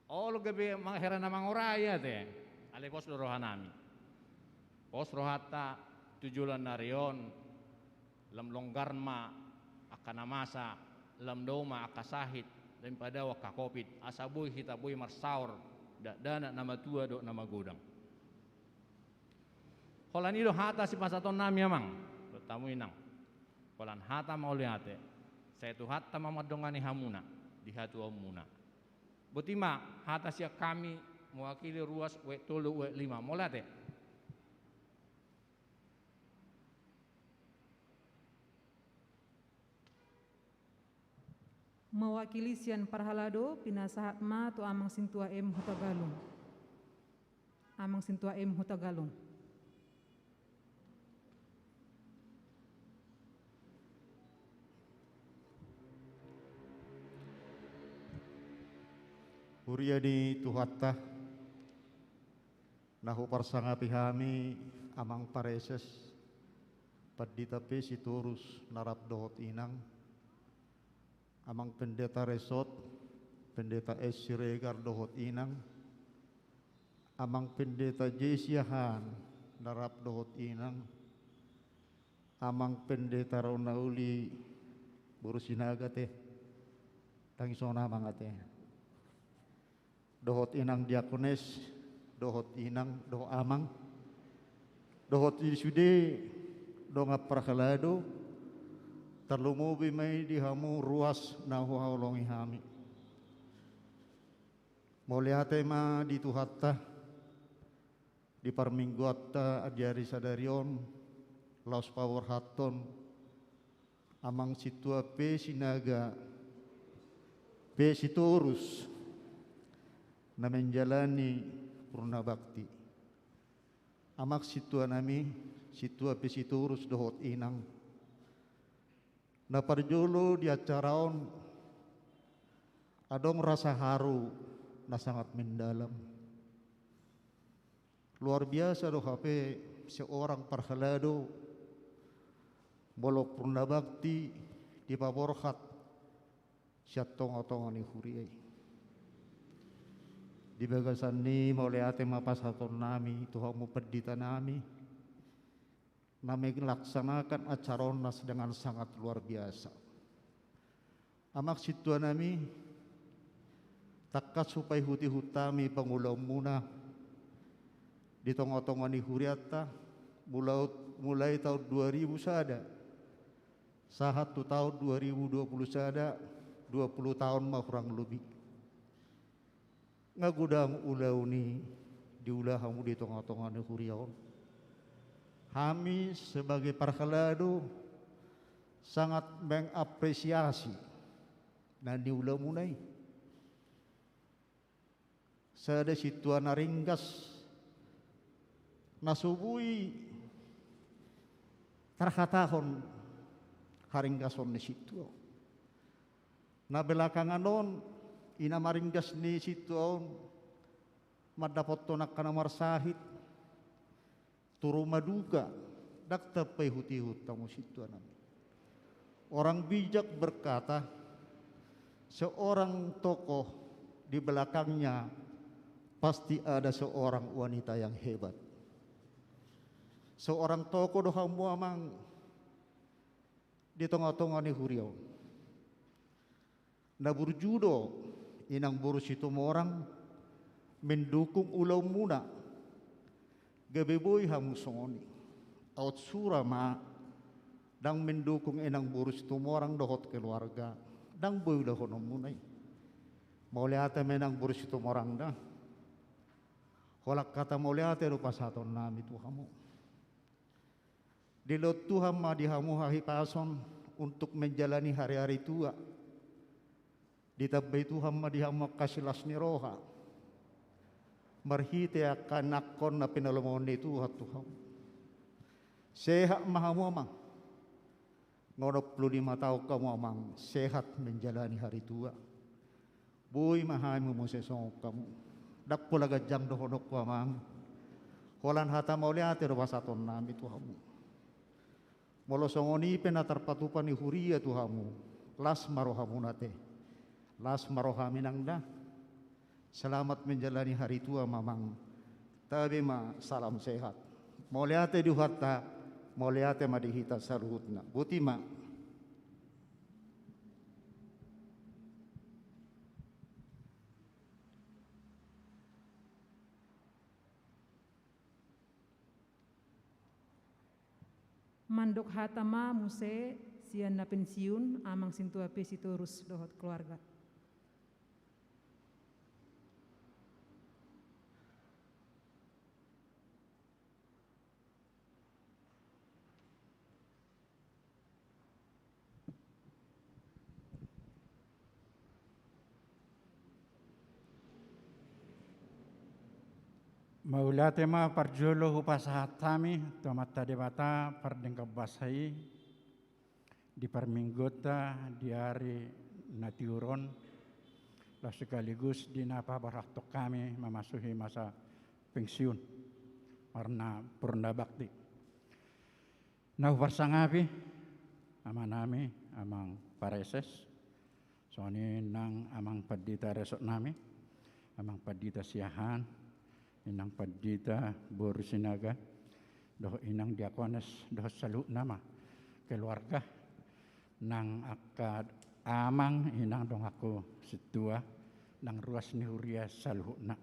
olo gabe mangheran na mangorai ate. Alai pos do rohanami. Pos rohanta tu joloan ni ari on, lam longgar ma angka na masa, lam dao ma angka sahit, lam padao angka covid, asa boi hita boi marsaor, dakdanak na matua dohot na magodang. Holan i do hata sipasahatonnami amang. Tamu inang, holan hata mauliate, sai Tuhanta ma mandongani hamuna di hatuaonmuna. Boti ma hata sian hami mewakili ruas U E tolu, U E lima. Mauliate. Mewakili sian parhalado, pinasahat ma tu Amang Sintua M Hutagalung. Amang Sintua M Hutagalung. Huria ni Tuhanta, na huparsangapi hami, Amang Praeses, Pandita P Sitorus na rap dohot inang, Amang Pendeta Resot, Pendeta S Siregar dohot inang, Amang Pendeta J Siahaan na rap dohot inang, Amang Pendeta Ronauli boru Sinaga te, ndang dison amang ate. Dohot inang diakones, dohot inang, dohot amang, dohot i sude dongan parhalado, tarlumobi ma i di hamu ruas na huhaholongi hami. Mauliate ma di Tuhanta, di parmingguanta di ari sadari on, laos paborhathon Amang Sintua P Sinaga, P Sitorus, na menjalani purna bakti. Amang Sintua nami, Sintua P Sitorus dohot inang, na parjolo di acara on adong rasa haru na sangat mendalam. Luar biasa do hape seorang parhalado molo purna bakti dipaborhat sian tonga-tonga ni huria i. Di bagasan i mauliate ma pasahaton nami tu hamu pandita nami, na melaksanakan acara on dengan sangat luar biasa. Amang Sintua nami, tangkas hupaihut-ihut hami pangulaonmuna di tonga-tonga ni hurianta, mulai, mulai taon dua ribu sada sahat tu taon dua ribu dua puluh sada, dua puluh taon ma hurang lobi. Nga godang ulaon i diula hamu di tonga-tonga ni huria on. Hami sebagai parhalado sangat mengapresiasi na niulamuna i. Sada sintua na ringgas, na so boi tarhatahon haringgason ni sintua on. Na belakangan on, i na maringgas ni sintua on mandapothon angka na marsahit, tu ruma duka, ndang tapaihut-ihut hamu sintua nami. Orang bijak berkata, seorang tokoh di belakangnya pasti ada seorang wanita yang hebat. Seorang tokoh do hamu amang di tonga-tonga ni huria on. Na burju do inang boru Situmorang mendukung ulaonmuna. Gabe boi hamu songon i. Aut sura ma, ndang mendukung inang boru Situmorang dohot keluarga, ndang boi ulahononmuna i. Mauliate ma inang boru Situmorang da. Holan hata mauliate do pasahaton nami tu hamu. Dilehon Tuhan ma di hamu hahipason untuk menjalani hari-hari tua. Ditambai Tuhan ma di hamu angka silas ni roha marhite angka anakhon na pinalomohon ni Tuhan tu hamu. Sehat ma hamu amang. Nga onom pulu lima taon hamu amang sehat menjalani hari tua. Boi ma hami muse songon hamu. Ndang pola ganjang dohononku amang. Holan hata mauliate do pasahaton nami tu hamu. Molo songon i pe na tarpatupa ni huria tu hamu, las ma rohamuna te. Las ma rohami nang da. Selamat menjalani hari tua ma amang. Tabe ma salam sehat. Mauliate di Tuhanta, mauliate ma di hita saluhutna. Boti ma. Mandok hata ma muse sian na pensiun, Amang Sintua P. Sitorus dohot keluarga. Mauliate ma parjolo hupasahat hami tu Amanta Debata pardenggan basa i di parmingguonta di ari na tiur on, laos sekaligus di na paborhathon hami mamasuhi masa pensiun, warna purna bakti. Na huparsangapi amanami, Amang Praeses, songon i nang Amang Pandita resort nami, Amang Pandita Siahaan, Inang Pandita boru Sinaga, dohot Inang Diakones, dohot saluhutna ma keluarga, nang angka amang, inang, donganku sintua, nang ruas ni huria saluhutna.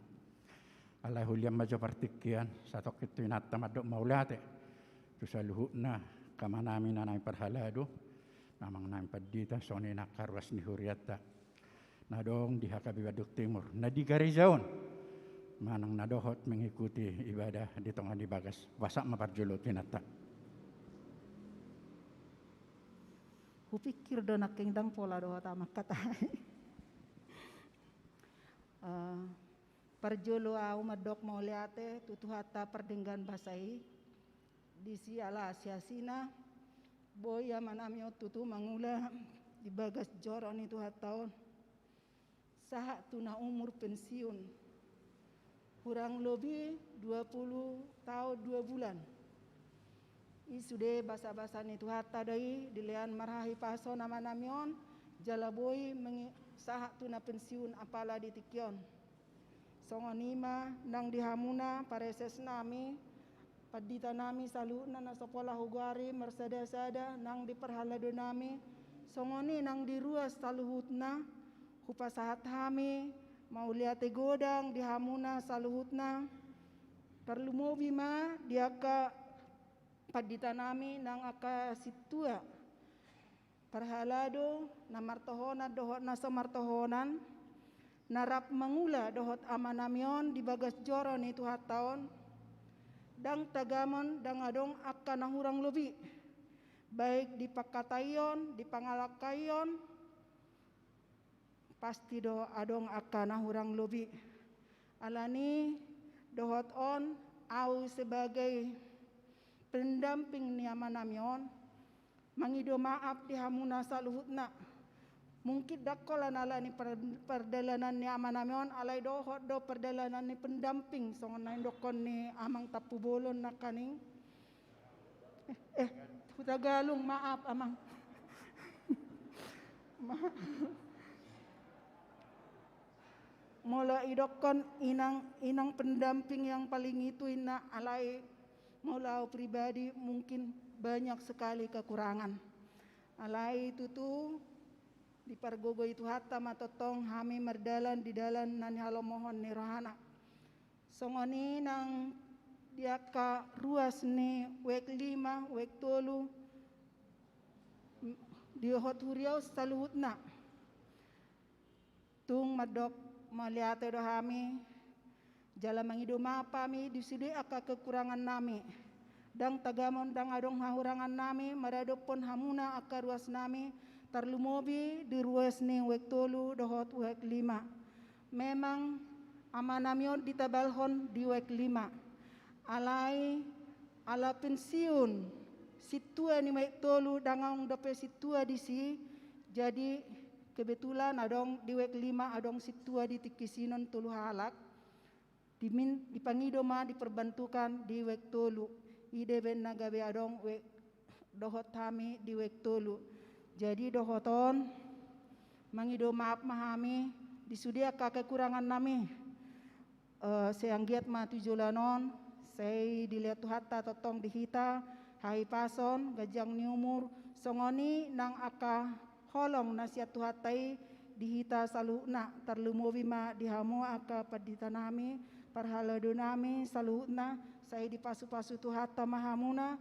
Alai hulian ma jo partingkian, satongkin tu inanta mandok mauliate tu saluhutna, angka amanami na naeng parhalado, amangnami pandita, songon i nang angka ruas ni hurianta na adong di H K B Bandung Timur, na di gareja on manang na dohot mengikuti ibadah di tonga ni bagas. Hupasahat ma parjolo tu inanta. Hupikir do nangkin ndang pola dohot amang hata i. Eh, parjolo ahu mandok mauliate tu Tuhanta pardenggan basa i, disi ala siasina boi amanami on tutu mangula di bagas joro ni Tuhanta on sahat tu na umur pensiun, hurang lobi dua puluh taon dua bulan. I sude basabasa ni Tuhanta do i dilehon marhahipason amanami on, jala boi mengi-, sahat tu na pensiun apala di tingki on. Songon i ma nang di hamuna paresesnami, panditanami saluhutna na so pola hugoari marsadasada, nang di parhaladonami, songon i nang di ruas saluhutna, hupasahat hami mauliate godang di hamuna saluhutna, tarlumobi ma di angka panditanami nang angka sintua parhalado na martohonan dohot na so martohonan, na rap mangula dohot amanami on di bagas joro ni Tuhanta on, ndang tagamon ndang adong angka na hurang lobi, baik di pangkataion, di pangalangkaion, pasti do adong angka na hurang lobi. Alani dohot on, ahu sebagai pendamping ni amanami on, mangido maaf di hamuna saluhutna. Mungkin ndang holan alani per-, pardalanan ni amanami on, alai dohot do pardalanan ni pendamping, songon na nidokkon ni Amang Tampubolon nangkaning. Eh, eh, Hutagalung, maaf, Amang. Ma-, molo idokkon inang, inang pendamping yang paling itu inna, alai molo ahu pribadi mungkin banyak sekali kekurangan. Alai tutu dipargogoi Tuhanta ma tongtong hami mardalan di dalan na nihalomohon ni rohana. Songon i nang di angka ruas ni wek lima, wek tolu, m-, dohot huria on saluhutna. Tung mandok mauliate do hami, jala mangido maaf hami di sude angka kekurangannami. Ndang tagamon ndang adong hahurangannami maradophon hamuna angka ruasnami, tarlumobi di ruas ni wek tolu dohot wek lima. Memang amanami on ditabalhon di wek lima. Alai ala pensiun sintua ni wek tolu, ndang adong dope sintua disi, jadi kebetulan adong di wek lima, adong sintua di tingki sinon tolu halak. Dimin-, dipangido ma diperbantukan di wek tolu. I do umbahen na gabe adong wek dohot hami di wek tolu. Jadi dohot on, mangido maaf ma hami di sude angka kekurangannami. Eh, sai anggiat ma tu joloan on, sai dilehon Tuhanta tongtong di hita hahipason, ganjang ni umur, songon i nang angka holong na sian Tuhanta i di hita saluhutna, tarlumobi ma di hamu angka panditanami, parhaladonami saluhutna, sai dipasupasu Tuhanta ma hamuna,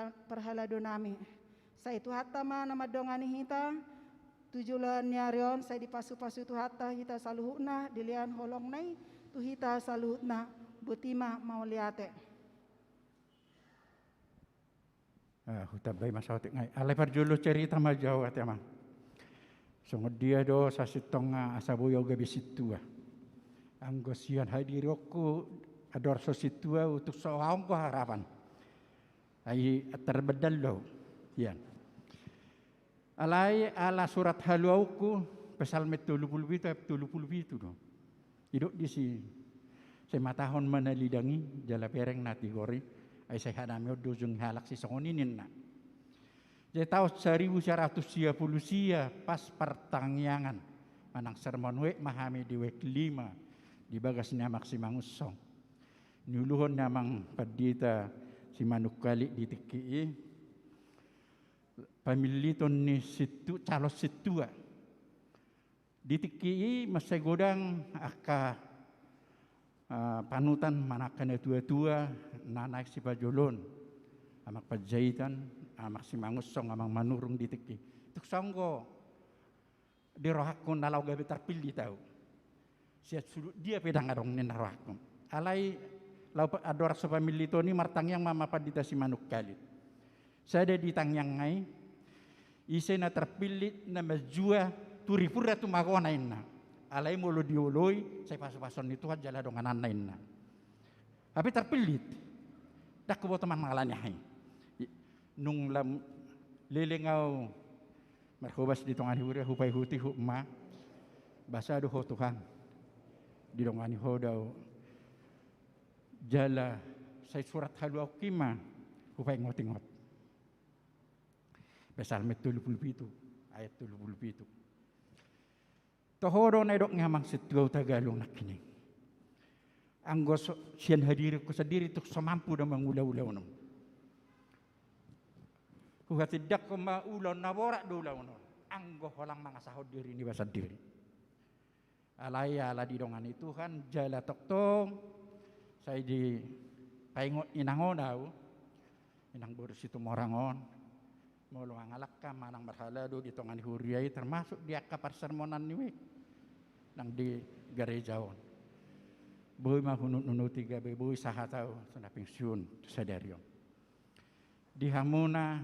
parhala-, parhalado nami. Sai Tuhanta ma na mandongani hita tu joloan ni ari on, sai dipasupasu Tuhanta hita saluhutna, dilehon holongna i tu hita saluhutna. Boti ma, mauliate. Ah, hutambai ma saotik nai. Alai parjolo cerita ma jo au ate, Amang. Songon dia do sasintongna asa boi au gabe sintua? Anggo sian hadirionku andorang so sintua, tung so adong do harapan. Ai tarbandal do au. Ia. Alai ala surat haluaonku, Psalmen tolu pulu pitu ayat tolu pulu pitu do. Didok disi: Sai matahon ma na lidang i, jala bereng na tigor i, ai sai hanami on do ujung ni halak sisongon i, ninna. Jadi taon saribu sia ratus sia pulu sia, pas partangiangan manang sermon wijk ma hami di wijk lima, di bagas ni Amang Simangunsong. Niuluhon ni Amang Pandita Simanungkalit di tingki i pamilliton ni sintu-, calon sintua. Di tingki i mansai godang angka, ah, panutan manang angka natuatua na naeng sipajoloon. Amang Panjaitan, Amang Simangunsong, Amang Manurung di tingki i. Tung so adong do di rohangku na laho gabe tarpillit au. Sian sudut dia pe ndang adong ninna rohangku. Alai laho pa-, andorang so pamilliton i martangiang ma Amang Pandita Simanungkalit. Sada di tangiangna i, ise na tarpillit na manjua tu ripura tumagona, inna. Alai molo dioloi, sai pasupasu ni Tuhan jala dongananna, inna. Hape tarpillit. Ndang huboto manang ala ni aha i. I-, nung lam-, leleng au marhobas di tonga ni huria, hupaihutihut ma, boasa do ho Tuhan didongani ho do au. Jala sai surat haluaonki ma hupaingotingot. Psalmen tolu pulu pitu ayat tolu pulu pitu. Toho do na nidok ni amang sintua Hutagalung nangkining. Anggo so, sian hadirionku sandiri tung so mampu do mangula ulaon on. Huhatindangkon ma ulaon na borat do ulaon on, anggo holan mangasahon diri niba sandiri. Alai ala didongani Tuhan, jala tongtong sai dipaingot inang on au, inang boru Situmorang on, molo mangalangka manang marhalado di tonga ni huria i, termasuk di angka parsermonan ni wijk nang di gareja on. Boi ma hununuti gabe boi sahat au tu na pensiun tu sadari on. Di hamuna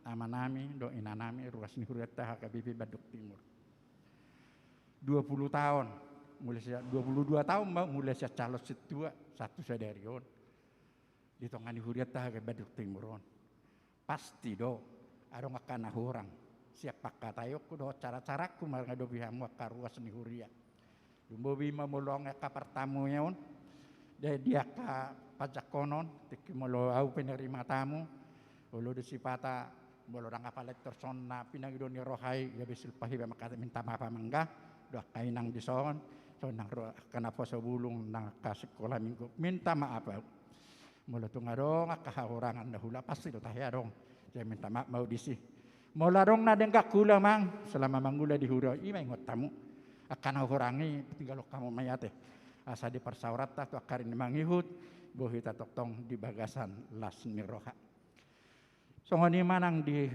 amanami dohot inanami ruas ni hurianta H K B P Bandung Timur. Dua puluh taon, mulai sian, dua puluh dua taon ma, mulai sian calon sintua sahat tu sadari on. Di tonga ni hurianta H K B P Bandung Timur on, pasti do adong angka na hurang sian pangkataionku dohot caracarangku mangadopi hamu angka ruas ni huria. Lumobi ma molo angka partamuon, di, di angka panjangkonon, tingki molo au penerima tamu, olo do sipata, molo ndang apala intor songon na pinangido ni roha i, gabe silpa hiba mangkatai minta maaf amang, dohot angka inang dison, songon nang ro-, angka naposo bulung nang angka sikola minggu, minta maaf au. Molo tung adong angka hahurangan na hula, pasti do tahe adong. Jadi minta maaf ma au disi. Molo adong na denggan hula amang, selama mangula di huria i, ma ingot hamu. Angka na hurang i, tinggalhon hamu ma i ate. Asa di parsaoranta tu angka ari na mangihut, boi hita tongtong di bagasan las ni roha. Songon i ma nang di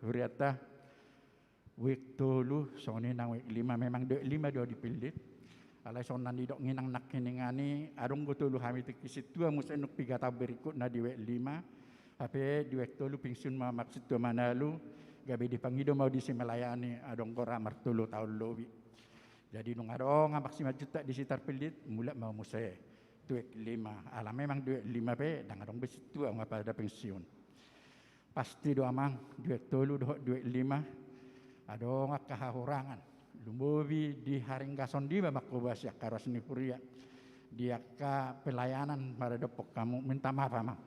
hurianta. Wijk tolu, songon i nang wijk lima, memang di wijk lima do dipillit. Alai songon na nidok ni inang nangkiningan i, adong do tolu hami tingki sintua muse nung piga taon berikutna di wijk lima. Hape di wijk tolu pensiun ma amang sintua Manalu, gabe dipangido ma au disi melayani, adong do ra martolu taon lobi. Jadi nung adong amang Simanjuntak disi tarpillit, mulak ma au muse tu wijk lima. Ala memang di wijk lima pe ndang adong be sintua, nunga pada pensiun. Pasti do amang, di wijk tolu dohot di wijk lima adong angka hahurangan. Lumobi di haringgason niba mangkobasi angka ruas ni huria, di angka pelayanan maradophon hamu, minta maaf amang.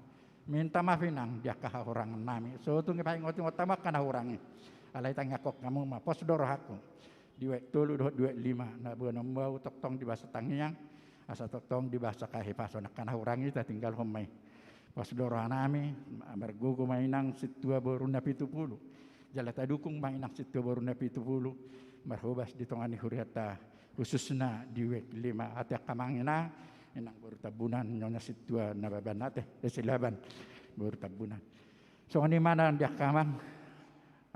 Minta maaf inang di angka hahurangan nami. So tung dipaingotingot hamu angka na hurang i. Alai tangiangkon hamu ma, pos do rohangku. Di wijk tolu dohot di wijk lima, na boanon ma au tongtong di basa tangiang, Asa tongtong di bagasan hahipason angka na hurang i tatinggalhon ma i. Pos do rohanami, margogo ma inang sintua boru Napitupulu. Jala tadukung ma inang sintua boru Napitupulu marhobas di tonga ni hurianta, khususna di W K lima. Ate angka amang, inang, inang boru Tambunan, nyonya sintua Nababan ate, eh, Silaban, boru Tambunan. Songon i ma nang di angka amang,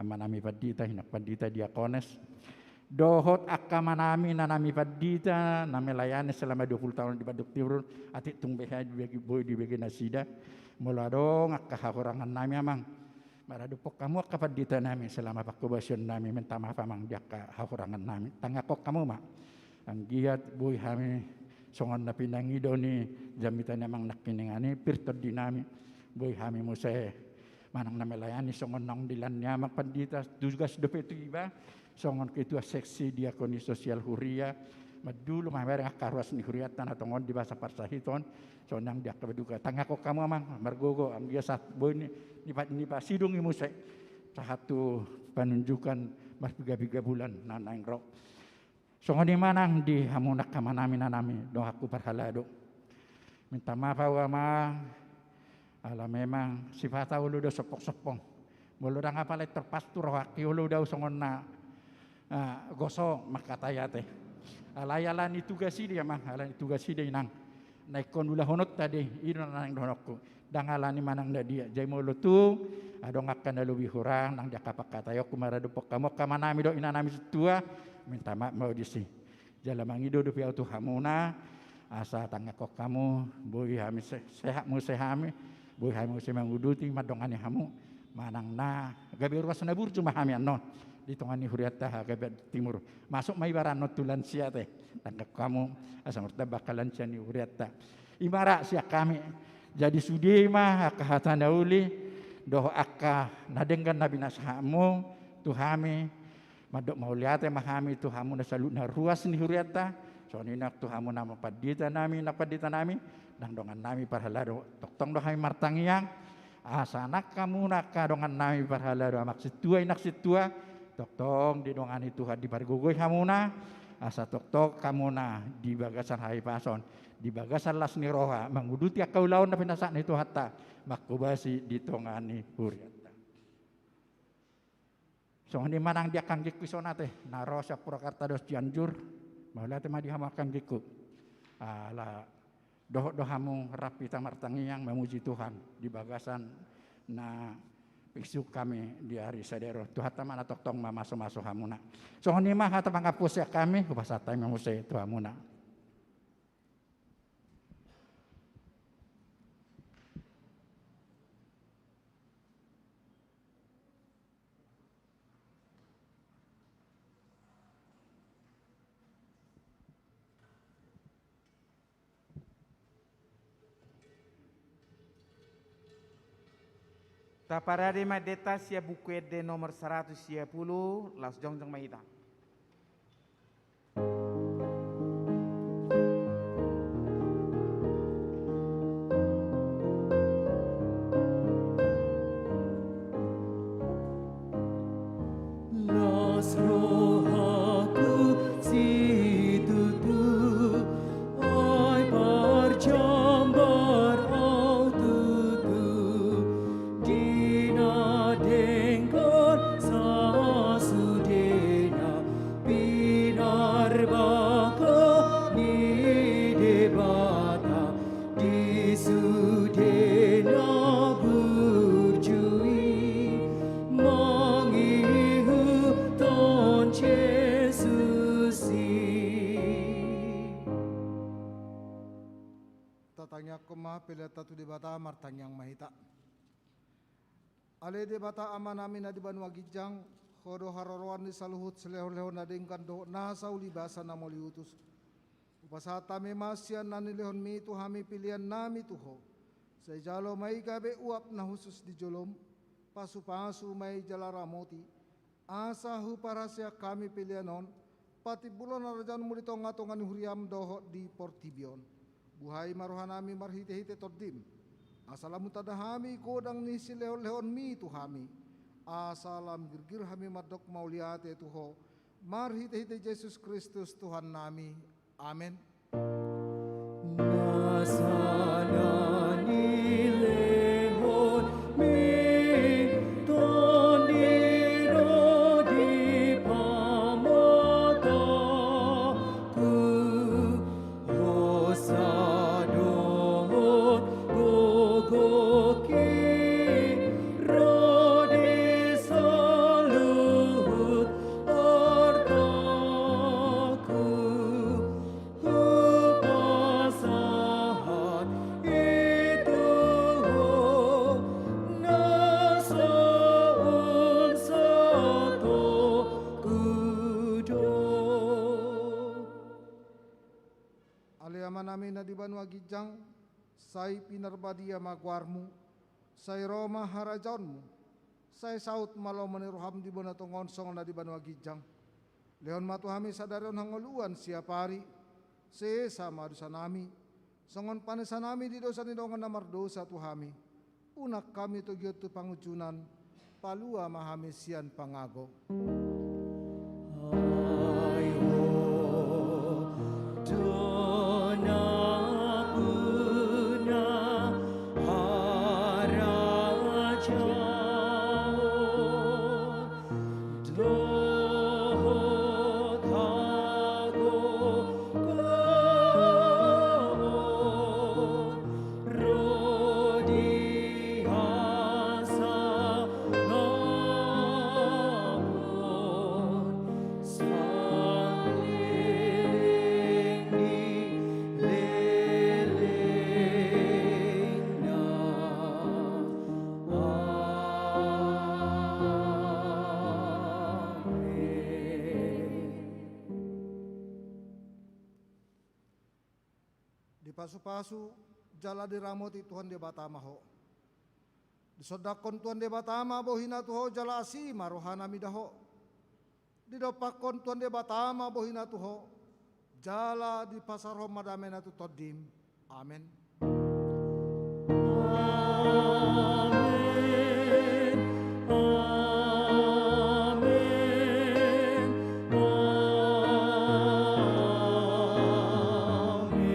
amanami pandita, inang pandita, diakones, dohot angka amanami, inanami pandita na melayani selama dua puluh taon di Bandung Timur. Atik tung beha dibagi, boi dibagi nasida. Molo adong angka hahurangannami, amang, maradophon hamu angka panditanami selama pangkobasionnami, minta maaf, amang, di angka hahurangannami. Tanganghon hamu ma. Anggiat boi hami songon na pinangido ni jamita ni amang nangkiningan i, pir tondinami, boi hami muse manang na melayani songon naung dilan ni amang pandita, tugas dope tu iba songon ketua seksi diakoni sosial huria, mandulu mamereng angka ruas ni hurianta na tongon di bagasan parsahiton, songon nang di angka paduka. Tanganghon hamu, amang, margogo, anggiat sahat boi ni, ni pa-, ni pasidung i muse sahat tu panunjukan marpiga-piga bulan na naeng ro. Songon i ma nang di hamu angka amanami, inanami, donganku parhalado. Minta maaf ahu, amang, ala memang sifat ahu olo do sompong-sompong. Molo ndang apala intor pas tu rohangki, olo do ahu songon na, ah, goso mangkatai ate. Alai ala ni tugas i do, amang, ala ni tugas i do, inang, na ingkon ulahononta do i, i do na naeng dohononku. Ndang ala ni manang na dia. Jadi molo tung adong angka na lobi hurang nang di angka pangkataionku, maradophon hamu angka amanami dohot inanami sintua, minta maaf ma ahu disi. Jala mangido dope ahu tu hamuna, asa tanganghon hamu, boi hami se-, sehat muse hami, boi hami muse manguduti, mandongani hamu, manang na gabe ruas na burju ma hami annon di tonga ni hurianta HKBP Timur. Masuk ma ibarat annon tu lansia ate. Tanganghon hamu, asa martamba angka lansia ni hurianta. I ma ra sian hami. Jadi sude ma angka hata na uli dohot angka na denggan na binasaonmu tu hami, mandok mauliate ma hami tu hamuna saluhutna ruas ni hurianta. Songon i nang tu hamuna amang panditanami, inang panditanami, nang dongannami parhalado. Tongtong do hami martangiang asa nang hamuna angka dongannami parhalado, amang sintua, inang sintua, tongtong didongani Tuhan, dipargogoi hamuna, asa tongtong hamuna di bagasan hahipason, di bagasan las ni roha, manguduti angka ulaon na pinasahat ni Tuhanta, mangkobasi di tonga ni hurianta. Songon i ma nang di angka anggingku i, songon ate, na ro sian Purwakarta dohot Cianjur, mauliate ma di hamu angka anggingku. Ala dohot do hamu rap hita martangiang mamuji Tuhan di bagasan na pingkion hami di ari sadari on. Tuhanta ma na tongtong mamasumasu hamuna. Songon i ma hata pangampu sian hami, hupasahat hami muse tu hamuna. Taparade ma endenta sian Buku Ende nomor saratus sia pulu, laos jongjong ma hita. Las rohangku situtu, ai parjambar ahu tutu, di na denggan sasudena, pinarbangko ni Debata, di sude na burju i mangihuthon Jesus i. Tatangiangkon ma peleanta tu Debata, martangiang ma hita. Ale Debata Amanami na di banua ginjang, Ho do haroroan ni saluhut silehonlehon na denggan dohot nasa ulibasa na mauliutus. Hupasahat hami ma sian na nilehonmi tu hami peleannami tu Ho. Sai jalo ma i gabe uap na hushus di jolom, pasupasu ma i jala ramoti, asa huparhaseang hami pelean on patimbulhon harajaonmu di tongatonga ni huriam dohot di portibi on. Buhai ma rohanami marhitehite Tondim, asa lam hutanda hami godang ni silehonlehonmi tu hami, asa lam girgir hami mandok mauliate tu Ho, marhitehite Jesus Kristus Tuhannami. Amen. Sana ni lehonmi tondi ro di pamataku, hosa dohot gogoki ro di saluhut artaku. Hupasahat i tu Ho na so unsatonku do. Ale Amanami na di banua ginjang, sai pinarbadia ma goarmu, sai ro ma harajaonmu, sai saut ma lomo ni roham di banua tonga on songon na di banua ginjang. Lehon ma tu hami sadari on hangoluan siapari, sesa ma dosanami, songon panesanami di dosa ni dongan na mardosa tu hami. Unang hami togihon tu pangunjunan, palua ma hami sian pangago. Ai Ho do nampuna harajaon dohot hagogoon ro di hasangapon saleleng ni lelengna. Amen. Dipasupasu jala diramoti Tuhan Debata ma ho. Disondangkon Tuhan Debata ma bohina tu ho jala asi ma rohana mida ho. Didompakkon Tuhan Debata ma bohina tu ho, jala dipasaorhon ma damena tu tondim. Amen. Amen. Amen. Amen.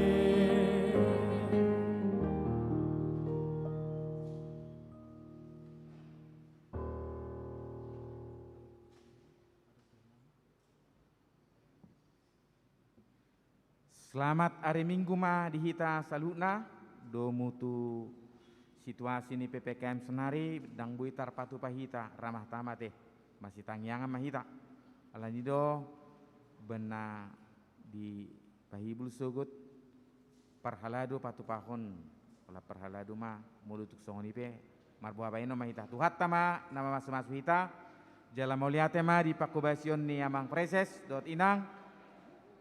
Selamat ari Minggu ma di hita saluhutna, domu tu situasi ni P P K M saonari, ndang boi tarpatupa hita, ramah tamah te, masitangiangan ma hita. Alani do, baen na dipahibul sogot, parhalado patupahon, ala parhalado ma, molo tung songon i pe, marboha bahenon ma hita. Tuhanta ma, na mamasumasu hita, jala mauliate ma di panghobasion ni amang preses, dohot inang,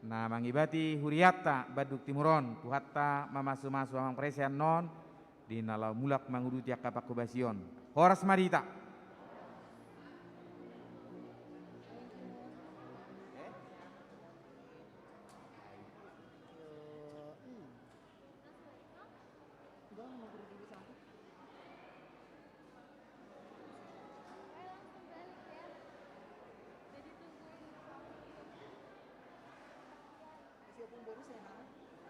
na mangibati hurianta, bandung timur on, Tuhanta mamasumasu amang preses annon, di na laho mulak manguduti angka panghobasion. Horas ma di hita.